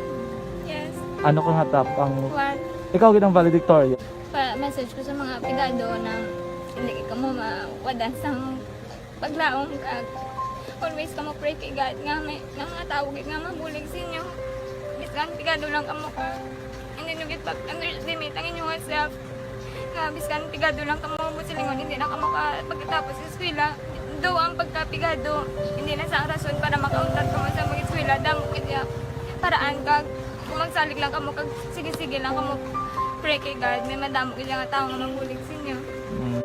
Yes. Ano ka nga top ang One. Ikaw gid ang valedictorian. Pa-message ko sa mga pigado na hindi ka mo mawadan sang paglaom kag always ka mo pray kay God nga may nga mga tawo gid nga mabulig sa inyo. Bisan pigado lang kamo ka, hindi nyo gid pag-underestimate ang inyong self. Nga bisan pigado lang kamo mo silingon, hindi na kamo ka pagkatapos sa eskwela. Do ang pagkapigado, hindi na sa rason para makauntat kamo sa mag-eskwela. Damo gid ya paraan kag kung magsalig lang kamo kag sige-sige lang kamo pray kay God, may madamo gid nga tawo nga mabulig sa inyo. Mm.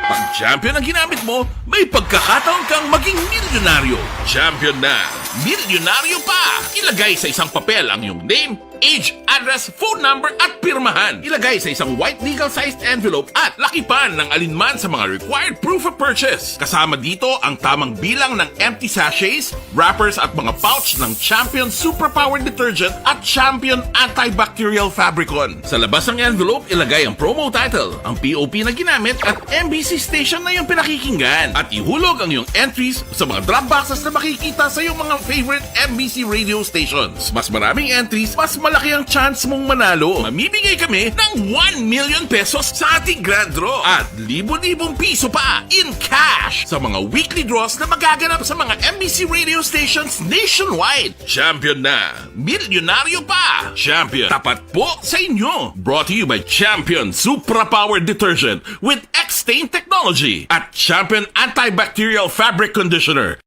Pag champion ang ginamit mo, may pagkakataon kang maging milyonaryo. Champion na, milyonaryo pa! Ilagay sa isang papel ang iyong name, age, address, phone number, at pirmahan. Ilagay sa isang white legal-sized envelope at lakipan ng alinman sa mga required proof of purchase. Kasama dito ang tamang bilang ng empty sachets, wrappers, at mga pouch ng Champion Superpower Detergent at Champion Antibacterial Fabricon. Sa labas ng envelope, ilagay ang promo title, ang P O P na ginamit, at M B C station na iyong pinakikinggan. At ihulog ang iyong entries sa mga drop boxes na makikita sa iyong mga favorite M B C radio stations. Mas maraming entries, mas malaki ang chance mong manalo. Mamimigay kami ng one million pesos sa ating grand draw at libo-libong piso pa in cash sa mga weekly draws na magaganap sa mga M B C radio stations nationwide. Champion na! Milyonaryo pa! Champion, tapat po sa inyo! Brought to you by Champion Supra Power Detergent with X-Stain Technology at Champion Antibacterial Fabric Conditioner.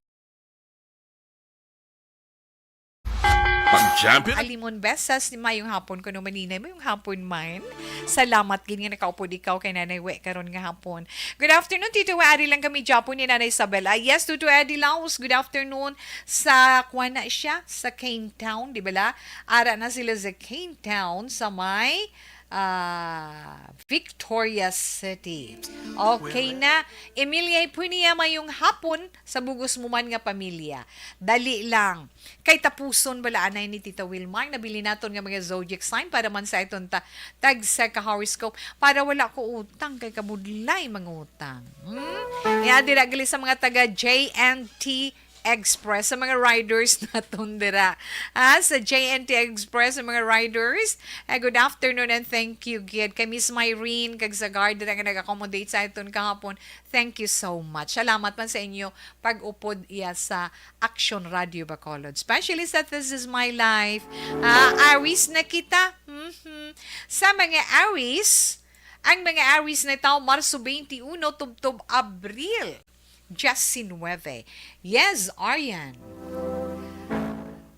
Pag champion Alimon Besas, mayong hapon kuno maninay, mayong hapon man. Salamat gid nga nakaupod ikaw kay Nanay We karon nga hapon. Good afternoon, Tito We. Ari lang kami gihapon ni Nanay Isabel. Ah, yes, Tito Eddie Laos, good afternoon. Sa, kuwan na siya, sa Cane Town, di ba la? Ara na sila sa Cane Town, sa may, ah, Victoria City. Okay na. Emilia Ipunia, mayong hapon sa bugos mo man nga pamilya. Dali lang. Kay tapuson bala anay ni Tita Wilmar, nabili naton nga mga zodiac sign para man sa iton ta-, tagsa ka horoscope para wala ko utang kay kabudlay mangutang. Hmm? Kaya dira gali sa mga taga J and T Express, sa mga riders naton dira. Ah, sa J N T Express, sa mga riders, ah, good afternoon and thank you gid kay Miss Myrene kag sa guard dira nga nag-accommodate sa aton kahapon. Thank you so much. Salamat man sa inyo pag-upod iya sa Action Radio Bacolod. Especially sa This Is My Life. Ah, Aries na kita. Mhm. Sa mga Aries, ang mga Aries na tawo Marso twenty-one tubtob Abril diecinuebe. Yes, Arian.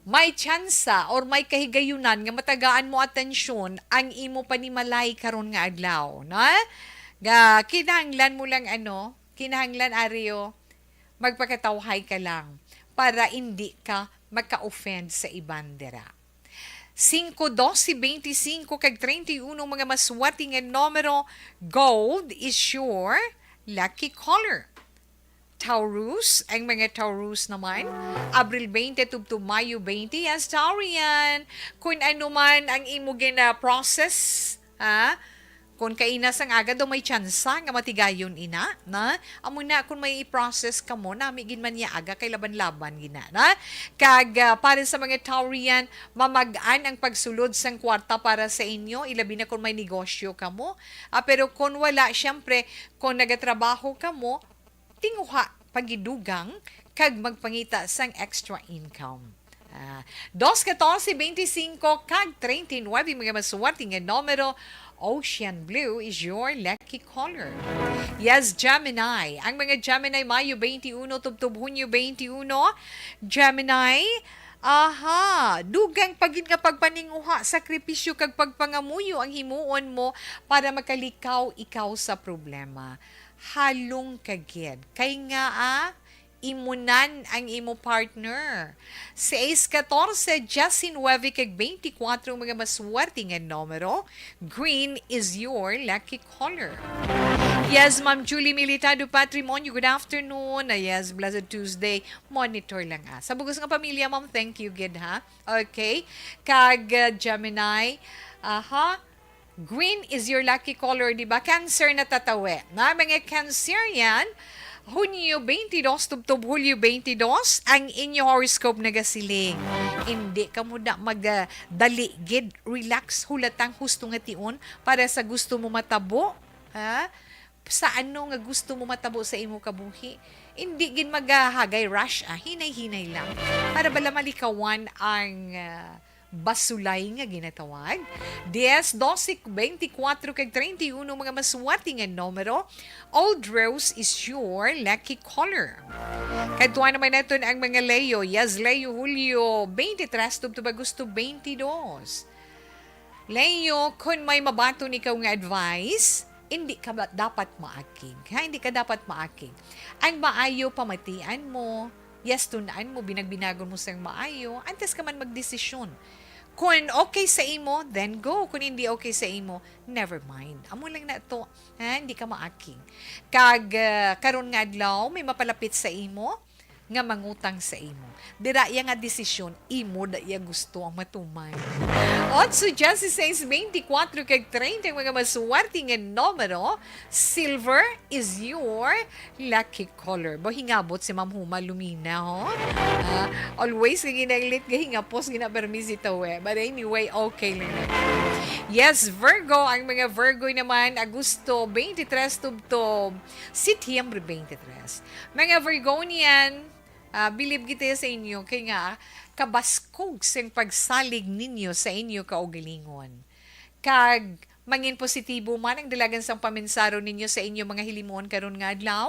May tsansa or may kahigayunan nga matagaan mo atensyon ang imo panimalay karon nga adlaw, na? Ga, kinahanglan mo lang, ano, kinahanglan, Ario, magpakatawhay ka lang para hindi ka maka-offend sa iban dira. Singko, dose, bente singko, kag treinta y uno, mga maswerte nga numero. Gold is your lucky color. Taurus, ang mga Taurus naman, Abril twenty tubtob Mayo twenty, yes, Taurian. Kung ano man ang imo gina-process, ha? Kung kaina sang aga daw may tsansa nga matigayon ina, na? Amo na, kung may i-process kamo, nami gid man niya aga kay laban-laban gina, na? Kag, ah, para sa mga Taurian, mamag-an ang pagsulod sang kwarta para sa inyo, ilabi na kung may negosyo kamo. Ah, pero kung wala, syempre, kung nagatrabaho kamo, tinguha, pagidugang, kag magpangita sang extra income. Ah, dos, katorse, bente singko, kag treinta y nuebe, mga maswerte nga numero. Ocean blue is your lucky color. Yes, Gemini. Ang mga Gemini, Mayo twenty-one tubtob Hunyo twenty-one. Gemini, aha, dugang pa gid nga pagpaninguha, sakripisyo, kag pagpangamuyo ang himuon mo para makalikaw ikaw sa problema. Halong ka gid. Kay nga, ah, imunan ang imo partner. Seis, katorse, diecinuebe, kag bente kuwatro, mga maswerte nga numero. Green is your lucky color. Yes, Ma'am Julie Militado Patrimonio, good afternoon. Ah, yes, blessed Tuesday. Monitor lang, ah. Sa bugos nga pamilya, Ma'am, thank you gid, ha. Okay. Kag, ah, Gemini, aha. Green is your lucky color, di ba? Cancer na tatawi. Na, mga Cancerian, Hunyo twenty-two tubtob Hulyo twenty-two, ang inyo horoscope nagasiling. Hindi ka mo na mag, ah, dali gid, relax, hulatang husto nga tion para sa gusto mo matabo, ha? Sa ano nga gusto mo matabo sa imo kabuhi. Hindi gid magahagay rush, ah, hinay-hinay lang. Para bala malikawan ang, ah, basulay nga ginatawag. Dies, dose, bente kuwatro, kag treinta y uno, mga maswerte nga numero. Old rose is your lucky color. Kadtuan naman naton ang mga Leo. Yes, Leo, Hulyo twenty-three tubtob Agosto twenty-two. Leo, kun may mabaton ikaw nga advice, hindi ka ba dapat maakig, ha? Hindi ka dapat maakig. Ang maayo, pamatian mo, yes, tun-an mo, binagbinagon mo sang maayo, antes ka man magdesisyon. Kun okay sa imo, then go. Kun hindi okay sa imo, never mind. Amo lang na to, ha? Hindi ka maakig. Kag, ah, karon nga adlaw, may mapalapit sa imo, nga mangutang sa imo. Dira iya nga desisyon, imo da iya gusto ang matuman. Otso, dieciséis, bente kuwatro, kag treinta ang mga maswerte nga numero. Silver is your lucky color. Bo, hingabot si Ma'am Huma Lumina, ho? Ah, always nga ginailit nga hingapos, ginapermi si Tawe. But anyway, okay lang na. Yes, Virgo. Ang mga Virgo naman, Agosto twenty-three tubtob Setyembre twenty-three. Mga Virgonian, ah, bilib kita sa inyo, kay nga kabaskog sing pagsalig ninyo sa inyo kaugalingon. Kag mangin positibo man ang dalagan sang pamensaron ninyo sa inyo mga hilimuon karon nga adlaw,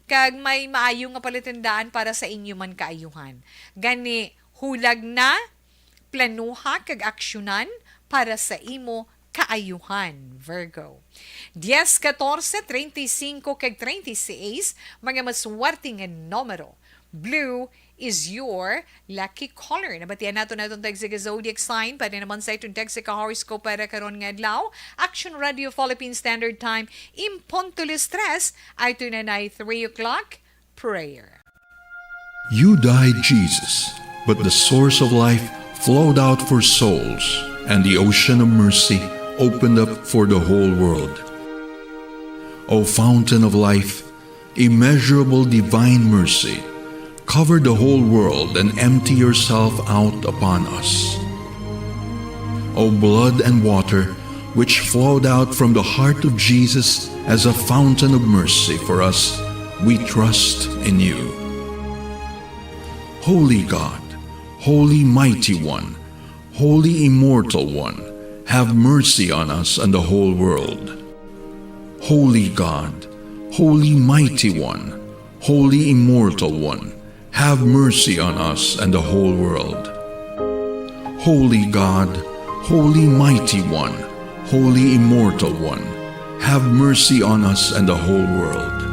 kag may maayo nga palatandaan para sa inyo man kaayuhan. Gani, hulag na, planuha kag aksyonan para sa imo kaayuhan, Virgo. Dies, katorse, treinta y cinco, kag treinta y seis, mga maswerte nga numero. Blue is your lucky color. Nabatian nato naton tag sa zodiac sign, pwede naman sa itong tag sa horoscope para karon nga adlaw. Action Radio Philippine Standard Time, in punto las tres, ay ito na na three o'clock, prayer. You died, Jesus, but the source of life flowed out for souls, and the ocean of mercy opened up for the whole world. O fountain of life, immeasurable divine mercy, cover the whole world and empty yourself out upon us. O blood and water, which flowed out from the heart of Jesus as a fountain of mercy for us, we trust in you. Holy God, Holy Mighty One, Holy Immortal One, have mercy on us and the whole world. Holy God, Holy Mighty One, Holy Immortal One, have mercy on us and the whole world. Holy God, Holy Mighty One, Holy Immortal One, have mercy on us and the whole world.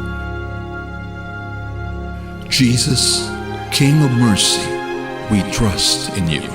Jesus, King of mercy, we trust in you.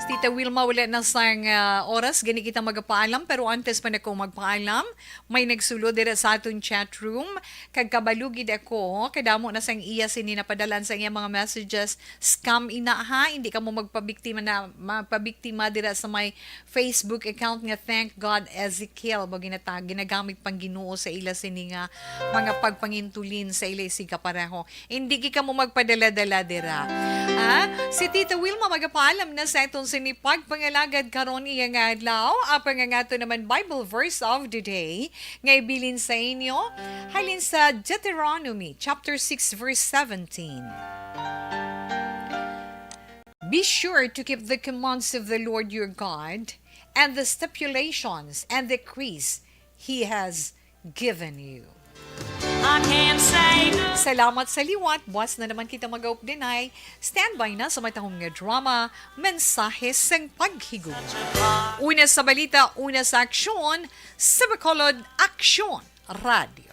Tita Wilma, wala na sang, ah, oras, gani kita magapaalam, pero antes pa nako magpaalam, may nagsulod dira sa aton chat room, kag kabalo gid ako, kadamo na sang iya sini napadalan sa iya mga messages, scam ina ha, hindi kamo magpabiktima na, magpabiktima dira sa may Facebook account nga Thank God Ezekiel, ba ginatag, ginagamit pang Ginoo sa ila sini nga mga pagpangintulin sa ila isig kapareho. Hindi gid kamo magpadala-dala dira. Ha? Si Tita Wilma magapaalam na sa aton sini pagpangalagad karon iya nga adlaw. Apang ang ato naman Bible verse of the day nga ibilin sa inyo halin sa Deuteronomy chapter six verse seventeen. Be sure to keep the commands of the Lord your God and the stipulations and decrees he has given you. I can't say no. Salamat sa liwat. Buwas na naman kita mag-updinay. Standby na sa matahom nga drama, Mensahe sang Paghigugma. Una sa balita, una sa aksyon, sa Bacolod Aksyon Radio.